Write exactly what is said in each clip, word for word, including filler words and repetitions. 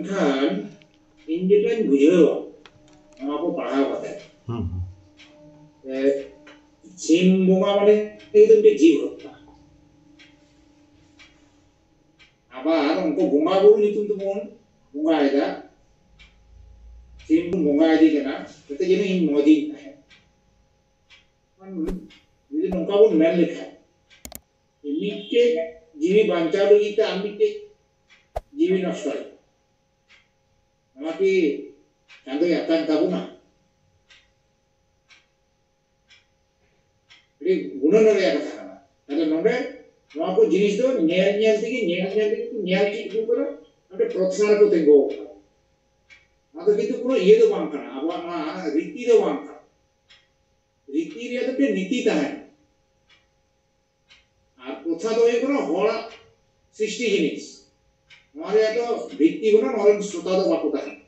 ᱢᱮᱱᱠᱷᱟᱱ ᱤᱧ ᱡᱮᱴᱟᱧ ᱵᱩᱡᱷᱟᱹᱣᱟ ᱱᱚᱣᱟ ᱠᱚ ᱯᱟᱲᱦᱟᱣ ᱠᱟᱛᱮ, ᱦᱩᱸ ᱦᱩᱸ ᱮ, ᱥᱤᱢ ᱵᱚᱸᱜᱟ ᱢᱟᱱᱮ ᱮᱠᱫᱚᱢ ᱜᱮ ᱡᱤᱣᱤ ᱦᱚᱛᱟ᱾ ᱟᱵᱟᱨ ᱩᱱᱠᱩ ᱵᱚᱸᱜᱟ ᱵᱩᱨᱩ ᱧᱩᱛᱩᱢ ᱛᱮᱵᱚᱱ ᱵᱚᱸᱜᱟᱭᱮᱫᱟ, ᱥᱤᱢ ᱵᱚᱱ ᱵᱚᱸᱜᱟᱭᱮᱫᱮ ᱠᱟᱱᱟ ᱡᱟᱛᱮ ᱡᱮᱱᱚ ᱤᱧ ᱢᱚᱡᱤᱧ ᱛᱟᱦᱮᱸ᱾ ᱡᱩᱫᱤ ᱱᱚᱝᱠᱟ ᱵᱚᱱ ᱢᱮᱱ ᱞᱮᱠᱷᱟᱱ, ᱢᱤᱫᱴᱮᱡ ᱡᱤᱣᱤ ᱵᱟᱧᱪᱟᱣ ᱞᱟᱹᱜᱤᱫ ᱛᱮ ᱟᱨ ᱢᱤᱫᱴᱮᱡ ᱡᱤᱣᱤ ᱱᱚᱥᱴᱚᱭ, ᱱᱚᱣᱟ ᱠᱤ ᱪᱟᱸᱫᱳᱭ ᱟᱛᱟᱝ ᱛᱟᱵᱚᱱᱟ? ᱟᱹᱰᱤ ᱜᱩᱱᱟᱹᱱ ᱨᱮᱭᱟᱜ ᱠᱟᱛᱷᱟ ᱠᱟᱱᱟ᱾ ᱛᱟᱦᱞᱮ ᱱᱚᱰᱮ ᱱᱚᱣᱟ ᱠᱚ ᱡᱤᱱᱤᱥ ᱫᱚ ᱧᱮᱞ ᱧᱮᱞ ᱛᱮᱜᱮ, ᱧᱮᱞ ᱧᱮᱞ ᱛᱮᱜᱮ ᱠᱚ ᱧᱮᱞ ᱪᱮᱫ ᱟᱹᱜᱩ ᱠᱟᱫᱟ, ᱚᱸᱰᱮ ᱯᱨᱚᱛᱷᱟ ᱨᱮᱠᱚ ᱛᱤᱸᱜᱩ ᱟᱠᱟᱫᱟ᱾ ᱚᱱᱟ ᱫᱚ ᱠᱤᱱᱛᱩ ᱠᱳᱱᱳ ᱤᱭᱟᱹ ᱫᱚ ᱵᱟᱝ ᱠᱟᱱᱟ, ᱟᱵᱚᱣᱟᱜ ᱱᱚᱣᱟ ᱨᱤᱛᱤ ᱫᱚ ᱵᱟᱝ ᱠᱟᱱᱟ᱾ ᱨᱤᱛᱤ ᱨᱮᱭᱟᱜ ᱫᱚ ᱢᱤᱫᱴᱮᱱ ᱱᱤᱛᱤ ᱛᱟᱦᱮᱱᱟ᱾ ᱟᱨ ᱯᱨᱚᱛᱷᱟ ᱫᱚ ᱦᱩᱭᱩᱜ ᱠᱟᱱᱟ ᱦᱚᱲᱟᱜ ᱥᱨᱤᱥᱴᱤ ᱡᱤᱱᱤᱥ, ᱱᱚᱣᱟ ᱨᱮᱭᱟᱜ ᱫᱚ ᱵᱷᱤᱛᱛᱤ ᱵᱟᱹᱱᱩᱜᱼᱟ, ᱱᱚᱣᱟ ᱨᱮᱱ ᱥᱨᱳᱛᱟ ᱫᱚ ᱵᱟᱠᱚ ᱛᱟᱦᱮᱱᱟ᱾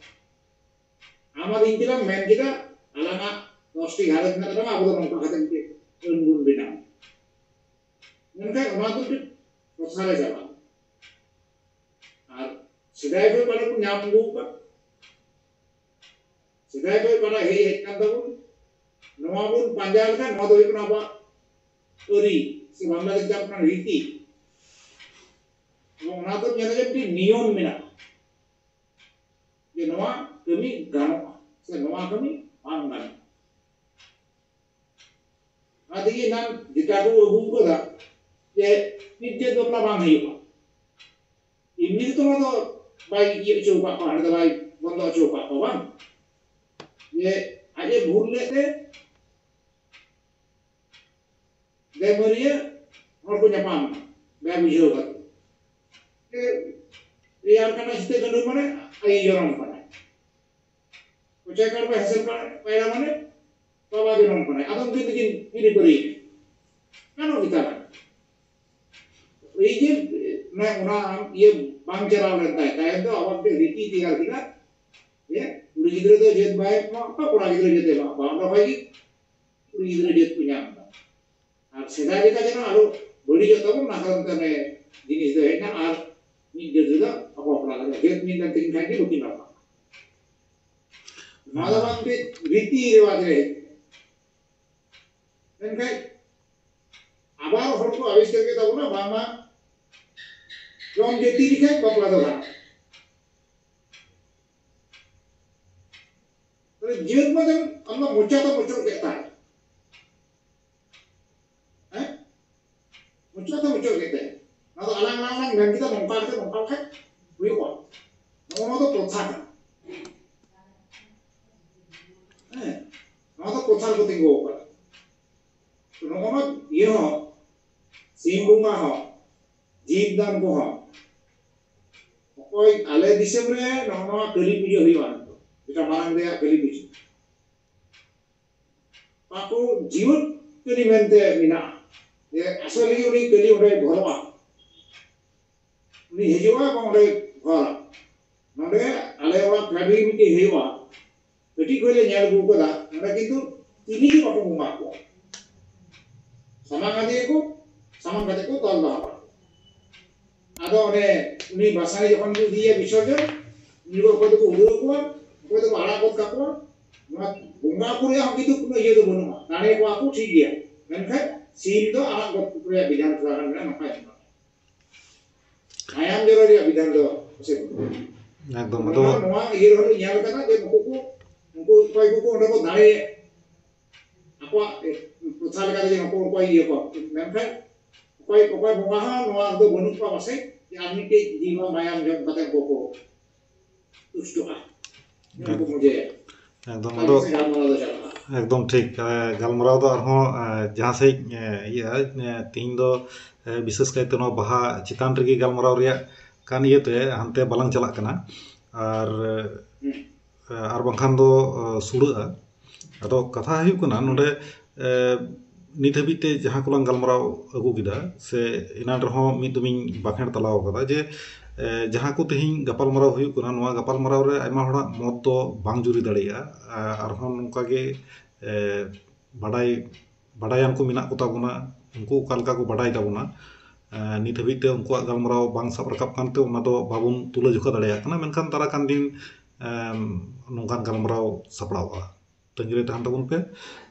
ᱟᱢ ᱟᱨ ᱤᱧ ᱛᱮᱞᱟᱝ ᱢᱮᱱ ᱠᱮᱫᱟ, ᱟᱞᱟᱝᱟᱜ ᱫᱚᱥᱴᱤ ᱜᱷᱟᱨᱚᱸᱡᱽ ᱢᱮᱱᱟᱜ ᱛᱟᱞᱟᱝᱟ, ᱟᱵᱚ ᱫᱚ ᱱᱚᱝᱠᱟ ᱠᱟᱛᱮ ᱢᱤᱫᱴᱮᱡ ᱟᱹᱱ ᱵᱚᱱ ᱵᱮᱱᱟᱣᱟ᱾ ᱢᱮᱱᱠᱷᱟᱱ ᱚᱱᱟ ᱫᱚ ᱢᱤᱫᱴᱮᱡ ᱯᱨᱚᱛᱷᱟ ᱨᱮ ᱪᱟᱞᱟᱜᱼᱟ᱾ ᱟᱨ ᱥᱮᱫᱟᱭ ᱠᱷᱚᱱ ᱵᱟᱲᱮ ᱵᱚᱱ ᱧᱟᱢ ᱟᱹᱜᱩ ᱟᱠᱟᱫ, ᱥᱮᱫᱟᱭ ᱠᱷᱚᱱ ᱵᱟᱲᱮ ᱦᱮᱡ ᱦᱮᱡ ᱠᱟᱱ ᱛᱟᱵᱚᱱ, ᱱᱚᱣᱟ ᱵᱚᱱ ᱯᱟᱸᱡᱟ ᱞᱮᱠᱷᱟᱱ ᱱᱚᱣᱟ ᱫᱚ ᱦᱩᱭᱩᱜ ᱠᱟᱱᱟ ᱟᱵᱚᱣᱟᱜ ᱟᱹᱨᱤ, ᱥᱮ ᱵᱟᱝᱞᱟ ᱛᱮ ᱢᱮᱛᱟᱜ ᱠᱟᱱᱟ ᱨᱤᱛᱤ᱾ ᱮᱵᱚᱝ ᱚᱱᱟ ᱫᱚ ᱧᱮᱞᱟ ᱡᱮ ᱢᱤᱫᱴᱮᱱ ᱱᱤᱭᱚᱢ ᱢᱮᱱᱟᱜᱼᱟ ᱡᱮ ᱱᱚᱣᱟ ᱠᱟᱹᱢᱤ ᱜᱟᱱᱚᱜᱼᱟ ᱥᱮ ᱱᱚᱣᱟ ᱠᱟᱹᱢᱤ ᱵᱟᱝ ᱜᱟᱱᱚᱜᱼᱟ᱾ ᱚᱱᱟ ᱛᱮᱜᱮ ᱮᱱᱟᱝ ᱡᱮᱴᱟ ᱠᱚ ᱟᱹᱜᱩ ᱠᱟᱫᱟ ᱡᱮ ᱢᱤᱫ ᱡᱟᱹᱛ ᱵᱟᱯᱞᱟ ᱵᱟᱝ ᱦᱩᱭᱩᱜᱼᱟ, ᱮᱢᱱᱤ ᱛᱮᱫᱚ ᱱᱚᱣᱟ ᱫᱚ ᱵᱟᱭ ᱤᱭᱟᱹ ᱦᱚᱪᱚ ᱟᱠᱟᱫ ᱠᱚᱣᱟ, ᱦᱟᱸᱰᱮ ᱫᱚ ᱵᱟᱭ ᱵᱚᱱᱫᱚ ᱦᱚᱪᱚ ᱟᱠᱟᱫ ᱠᱚᱣᱟ, ᱵᱟᱝ? ᱡᱮ ᱟᱡ ᱮ ᱵᱷᱩᱞ ᱞᱮᱫ ᱛᱮ ᱵᱮᱢᱟᱹᱨᱤᱭᱟᱹ ᱦᱚᱲ ᱠᱚ ᱧᱟᱯᱟᱢ ᱮᱱᱟ, ᱵᱟᱭ ᱵᱩᱡᱷᱟᱹᱣ ᱠᱟᱛᱮ᱾ ᱡᱮ ᱨᱮᱭᱟᱲ ᱠᱟᱱᱟ ᱥᱤᱛᱟᱹ ᱜᱟᱹᱰᱩ ᱢᱟᱱᱮ ᱟᱭᱳ ᱡᱚᱱᱚᱢ ᱠᱟᱱᱟᱭ, ᱠᱚᱪᱟᱭ ᱠᱟᱲ ᱵᱟ ᱦᱮᱸᱥᱮᱞ ᱠᱟᱲ ᱯᱟᱭᱨᱟ ᱢᱟᱱᱮ ᱵᱟᱵᱟ ᱡᱚᱱᱚᱢ ᱠᱟᱱᱟᱭ᱾ ᱟᱫᱚ ᱩᱱᱠᱤᱱ ᱫᱚᱠᱤᱱ ᱦᱤᱨᱤ ᱯᱟᱹᱨᱤ ᱮᱱᱟ, ᱜᱟᱱᱚᱜ ᱜᱮᱛᱟ ᱠᱟᱱᱟ᱾ ᱮᱭ ᱡᱮ ᱢᱟᱱᱮ ᱚᱱᱟ ᱟᱢ ᱤᱭᱟᱹ ᱵᱟᱝ ᱪᱟᱞᱟᱣ ᱞᱮᱱ ᱛᱟᱭ, ᱛᱟᱭᱚᱢ ᱫᱚ ᱟᱵᱟᱨ ᱢᱤᱫᱴᱮᱱ ᱨᱤᱛᱤ ᱛᱮᱭᱟᱨ ᱠᱮᱫᱟ ᱡᱮ ᱠᱩᱲᱤ ᱜᱤᱫᱽᱨᱟᱹ ᱫᱚ ᱡᱟᱹᱛ ᱵᱟᱭ ᱮᱢᱟ ᱠᱚᱣᱟ, ᱠᱚᱲᱟ ᱜᱤᱫᱽᱨᱟᱹ ᱡᱟᱹᱛ ᱮ ᱮᱢᱟ ᱠᱚᱣᱟ᱾ ᱚᱸᱰᱮ ᱠᱷᱚᱡ ᱜᱮ ᱠᱩᱲᱤ ᱜᱤᱫᱽᱨᱟᱹ ᱡᱟᱹᱛ ᱠᱚ ᱧᱟᱢ ᱮᱫᱟ᱾ ᱟᱨ ᱥᱮᱫᱟᱭ ᱞᱮᱠᱟ ᱡᱮᱱᱚ ᱟᱨᱚ ᱵᱟᱹᱲᱤᱡᱚᱜ ᱛᱟᱵᱚᱱ, ᱚᱱᱟ ᱠᱟᱨᱚᱱ ᱛᱮ ᱚᱱᱮ ᱡᱤᱱᱤᱥ ᱫᱚ ᱦᱮᱡ ᱮᱱᱟ᱾ ᱟᱨ ᱢᱤᱫ ᱡᱟᱹᱛ ᱨᱮᱫᱚ ᱵᱟᱠᱚ ᱵᱟᱯᱞᱟ ᱫᱟᱲᱮᱭᱟᱜᱼᱟ᱾ ᱡᱟᱹᱛ ᱢᱤᱫ ᱞᱮᱱ ᱛᱟᱹᱠᱤᱱ ᱠᱷᱟᱱ ᱜᱮ ᱵᱟᱹᱠᱤᱱ ᱵᱟᱯᱞᱟᱜᱼᱟ᱾ ᱱᱚᱣᱟ ᱫᱚ ᱵᱟᱝ ᱢᱤᱫ ᱨᱤᱛᱤ ᱨᱮᱣᱟᱡᱽ ᱨᱮ ᱦᱮᱡ ᱟᱠᱟᱱᱟ᱾ ᱢᱮᱱᱠᱷᱟᱱ ᱟᱵᱟᱨ ᱦᱚᱲ ᱠᱚ ᱟᱵᱤᱥᱠᱟᱨ ᱠᱮᱫ ᱛᱟᱵᱚᱱᱟ, ᱵᱟᱝᱢᱟ ᱡᱚᱢ ᱡᱟᱹᱛᱤ ᱞᱮᱠᱷᱟᱱ ᱵᱟᱯᱞᱟ ᱫᱚ ᱜᱟᱱᱚᱜᱼᱟ᱾ ᱛᱟᱦᱞᱮ ᱡᱟᱹᱛ ᱢᱟ ᱡᱮᱢᱚᱱ ᱟᱢ ᱫᱚ ᱢᱚᱪᱟ ᱫᱚ ᱢᱩᱪᱟᱹᱫ ᱠᱮᱫ ᱛᱟᱭ, ᱦᱮᱸ? ᱢᱩᱪᱟᱹᱫ ᱫᱚ ᱢᱩᱪᱟᱹᱫ ᱠᱮᱫ ᱛᱟᱭ᱾ ᱱᱚᱣᱟ ᱫᱚ ᱟᱞᱟᱝ ᱟᱞᱟᱝ ᱞᱟᱝ ᱢᱮᱱ ᱠᱮᱫᱟ, ᱱᱚᱝᱠᱟ ᱠᱟᱛᱮ ᱱᱚᱝᱠᱟ ᱞᱮᱠᱷᱟᱱ ᱦᱩᱭᱩᱜᱼᱟ᱾ ᱱᱚᱜᱼᱚ ᱱᱚᱣᱟ ᱫᱚ ᱯᱨᱚᱛᱷᱟ ᱠᱟᱱᱟ᱾ ᱦᱮᱸ, ᱱᱚᱣᱟ ᱫᱚ ᱯᱨᱚᱛᱷᱟ ᱨᱮᱠᱚ ᱛᱤᱸᱜᱩ ᱟᱠᱟᱱᱟ᱾ ᱛᱚ, ᱱᱚᱜᱼᱚ ᱱᱚᱣᱟ ᱤᱭᱟᱹ ᱦᱚᱸ, ᱥᱤᱢ ᱵᱚᱸᱜᱟ ᱦᱚᱸ, ᱡᱤᱵᱽ ᱫᱟᱱ ᱠᱚᱦᱚᱸ, ᱚᱠᱚᱭ ᱟᱞᱮ ᱫᱤᱥᱚᱢ ᱨᱮ ᱱᱚᱜᱼᱚ ᱱᱚᱣᱟ ᱠᱟᱹᱞᱤ ᱯᱩᱡᱟᱹ ᱦᱩᱭᱩᱜᱼᱟ, ᱱᱤᱛᱚᱜ ᱡᱮᱴᱟ ᱢᱟᱨᱟᱝ ᱨᱮᱭᱟᱜ ᱠᱟᱹᱞᱤ ᱯᱩᱡᱟᱹ, ᱟᱠᱚ ᱡᱤᱣᱮᱫ ᱠᱟᱹᱞᱤ ᱢᱮᱱᱛᱮ ᱢᱮᱱᱟᱜᱼᱟ, ᱡᱮ ᱟᱥᱚᱞ ᱜᱮ ᱩᱱᱤ ᱠᱟᱹᱞᱤ ᱚᱸᱰᱮ ᱵᱚᱞᱚᱜᱼᱟ, ᱩᱱᱤ ᱦᱤᱡᱩᱜᱼᱟ ᱮᱵᱚᱝ ᱚᱸᱰᱮ ᱜᱷᱚᱨᱟ᱾ ᱱᱚᱰᱮ ᱟᱞᱮ ᱚᱲᱟᱜ ᱯᱷᱮᱰ ᱨᱮ ᱢᱤᱫᱴᱤᱡ ᱦᱩᱭᱩᱜᱼᱟ, ᱠᱟᱹᱴᱤᱡ ᱠᱷᱚᱱ ᱞᱮ ᱧᱮᱞ ᱟᱹᱜᱩ ᱠᱟᱫᱟ, ᱱᱚᱰᱮ ᱠᱤᱱᱛᱩ ᱪᱤᱞᱤ ᱜᱮ ᱵᱟᱠᱚ ᱵᱚᱸᱜᱟ ᱠᱚᱣᱟ᱾ ᱥᱟᱢᱟᱝ ᱟᱫᱮᱭᱟᱠᱚ, ᱥᱟᱢᱟᱝ ᱠᱟᱛᱮ ᱠᱚ ᱛᱚᱞ ᱫᱚᱦᱚ ᱠᱟᱜ ᱠᱚᱣᱟ᱾ ᱟᱫᱚ ᱚᱱᱮ ᱩᱱᱤ ᱵᱟᱥᱟᱭ ᱡᱚᱠᱷᱚᱱ ᱠᱚ ᱤᱫᱤᱭᱟ ᱵᱤᱥᱚᱨᱡᱚᱱ, ᱩᱱ ᱡᱚᱠᱷᱚᱱ ᱚᱠᱚᱭ ᱫᱚᱠᱚ ᱩᱰᱟᱹᱣ ᱠᱚᱣᱟ, ᱚᱠᱚᱭ ᱫᱚᱠᱚ ᱟᱲᱟᱜ ᱜᱚᱫ ᱠᱟᱠᱚᱣᱟ᱾ ᱱᱚᱣᱟ ᱵᱚᱸᱜᱟ ᱠᱚ ᱨᱮᱭᱟᱜ ᱦᱚᱸ ᱠᱤᱱᱛᱩ ᱠᱳᱱᱳ ᱤᱭᱟᱹ ᱫᱚ ᱵᱟᱹᱱᱩᱜᱼᱟ, ᱫᱟᱲᱮ ᱠᱚᱣᱟ ᱠᱚ ᱴᱷᱤᱠ ᱜᱮᱭᱟ, ᱢᱮᱱᱠᱷᱟᱱ ᱥᱤᱢ ᱫᱚ ᱟᱲᱟᱜ ᱜᱚᱫ ᱨᱮᱭᱟᱜ ᱵᱤᱫᱷᱟᱱ ᱛᱷᱚᱲᱟ ᱜᱟᱱ ᱢᱮᱱᱟᱜᱼᱟ, ᱱᱚᱝᱠᱟ ᱧᱮᱞᱚᱜᱼᱟ᱾ ᱢᱟᱭᱟᱢ ᱡᱚᱨᱚ ᱨᱮᱭᱟᱜ ᱵᱤᱫᱷᱟᱱ ᱫᱚ ᱯᱟᱥᱮᱡ ᱵᱟᱹᱱᱩᱜᱼᱟ᱾ ᱮᱠᱫᱚᱢ, ᱟᱫᱚ ᱱᱚᱣᱟ, ᱱᱚᱣᱟ ᱤᱭᱟᱹ ᱨᱮᱦᱚᱸ ᱞᱤᱧ ᱧᱮᱞ ᱠᱟᱫᱟ ᱡᱮ ᱱᱩᱠᱩ ᱠᱚ, ᱩᱱᱠᱩ ᱚᱠᱚᱭ ᱠᱚᱠᱚ ᱚᱸᱰᱮ ᱠᱚ ᱫᱟᱲᱮ, ᱟᱠᱚᱣᱟᱜ ᱯᱨᱚᱛᱷᱟ ᱞᱮᱠᱟᱛᱮ ᱡᱮ ᱱᱩᱠᱩ ᱚᱠᱚᱭ ᱤᱭᱟᱹ ᱠᱚ, ᱢᱮᱱᱠᱷᱟᱱ ᱚᱠᱚᱭ, ᱚᱠᱚᱭ ᱵᱚᱸᱜᱟ ᱦᱚᱸ ᱱᱚᱣᱟ ᱨᱮᱫᱚ ᱵᱟᱹᱱᱩᱜ ᱠᱚᱣᱟ ᱯᱟᱥᱮᱡ, ᱡᱮ ᱟᱨ ᱢᱤᱫᱴᱮᱡ ᱡᱤᱣᱤ ᱢᱟᱭᱟᱢ ᱡᱚᱢ ᱠᱟᱛᱮ ᱩᱱᱠᱩ ᱠᱚ ᱛᱩᱥᱴᱚᱜᱼᱟ, ᱩᱱᱠᱩ ᱠᱚ ᱢᱩᱡᱟᱹᱭᱟ᱾ ᱮᱠᱫᱚᱢ, ᱟᱫᱚ ᱥᱮ ᱜᱟᱞᱢᱟᱨᱟᱣ ᱫᱚ ᱪᱟᱞᱟᱜᱼᱟ᱾ ᱮᱠᱫᱚᱢ ᱴᱷᱤᱠ᱾ ᱮ, ᱜᱟᱞᱢᱟᱨᱟᱣ ᱫᱚ ᱟᱨᱦᱚᱸ, ᱮ, ᱡᱟᱦᱟᱸ ᱥᱮᱫ, ᱮ, ᱤᱭᱟᱹᱜᱼᱟ, ᱮ, ᱛᱤᱦᱤᱧ ᱫᱚ, ᱮ, ᱵᱤᱥᱮᱥ ᱠᱟᱭᱛᱮ ᱱᱚᱣᱟ ᱵᱟᱦᱟ ᱪᱮᱛᱟᱱ ᱨᱮᱜᱮ ᱜᱟᱞᱢᱟᱨᱟᱣ ᱨᱮᱭᱟᱜ ᱠᱟᱱ ᱤᱭᱟᱹᱛᱮ ᱦᱟᱱᱛᱮ ᱵᱟᱞᱟᱝ ᱪᱟᱞᱟᱜ ᱠᱟᱱᱟ᱾ ᱟᱨ, ᱦᱩᱸ᱾ ᱮ, ᱟᱨ ᱵᱟᱝᱠᱷᱟᱱ ᱫᱚ, ᱮ, ᱥᱩᱲᱟᱹᱜᱼᱟ᱾ ᱟᱫᱚ ᱠᱟᱛᱷᱟ ᱦᱩᱭᱩᱜ ᱠᱟᱱᱟ, ᱱᱚᱰᱮ, ᱮ, ᱱᱤᱛ ᱦᱟᱹᱵᱤᱡ ᱛᱮ ᱡᱟᱦᱟᱸ ᱠᱚᱞᱟᱝ ᱜᱟᱞᱢᱟᱨᱟᱣ ᱟᱹᱜᱩ ᱠᱮᱫᱟ, ᱥᱮ ᱮᱱᱟᱱ ᱨᱮᱦᱚᱸ ᱢᱤᱫ ᱫᱚᱢᱤᱧ ᱵᱟᱠᱷᱮᱲ ᱛᱟᱞᱟᱣ ᱠᱟᱫᱟ ᱡᱮ, ᱮ, ᱡᱟᱦᱟᱸ ᱠᱚ ᱛᱮᱦᱮᱧ ᱜᱟᱯᱟᱞᱢᱟᱨᱟᱣ ᱦᱩᱭᱩᱜ ᱠᱟᱱᱟ, ᱱᱚᱣᱟ ᱜᱟᱯᱟᱞᱢᱟᱨᱟᱣ ᱨᱮ ᱟᱭᱢᱟ ᱦᱚᱲᱟᱜ ᱢᱚᱛ ᱫᱚ ᱵᱟᱝ ᱡᱩᱨᱤ ᱫᱟᱲᱮᱭᱟᱜᱼᱟ᱾ ᱮ, ᱟᱨᱦᱚᱸ ᱱᱚᱝᱠᱟ ᱜᱮ, ᱮ, ᱵᱟᱰᱟᱭ, ᱵᱟᱰᱟᱭᱟᱱ ᱠᱚ ᱢᱮᱱᱟᱜ ᱠᱚᱛᱟ ᱵᱚᱱᱟ, ᱩᱱᱠᱩ ᱚᱠᱟ ᱞᱮᱠᱟ ᱠᱚ ᱵᱟᱰᱟᱭ ᱛᱟᱵᱚᱱᱟ᱾ ᱱᱤᱛ ᱦᱟᱹᱵᱤᱡ ᱛᱮ ᱩᱱᱠᱩᱣᱟᱜ ᱜᱟᱞᱢᱟᱨᱟᱣ ᱵᱟᱝ ᱥᱟᱵ ᱨᱟᱠᱟᱵ ᱠᱟᱱᱛᱮ ᱚᱱᱟ ᱫᱚ ᱵᱟᱵᱚᱱ ᱛᱩᱞᱟᱹ ᱡᱚᱠᱷᱟ ᱫᱟᱲᱮᱭᱟᱜ ᱠᱟᱱᱟ᱾ ᱢᱮᱱᱠᱷᱟᱱ ᱫᱟᱨᱟ ᱠᱟᱱ ᱫᱤᱱ ᱱᱚᱝᱠᱟᱱ ᱜᱟᱞᱢᱟᱨᱟᱣ ᱥᱟᱯᱲᱟᱣᱜᱼᱟ᱾ ᱛᱟᱹᱜᱤ ᱨᱮ ᱛᱟᱦᱮᱱ ᱛᱟᱵᱚᱱ ᱯᱮ᱾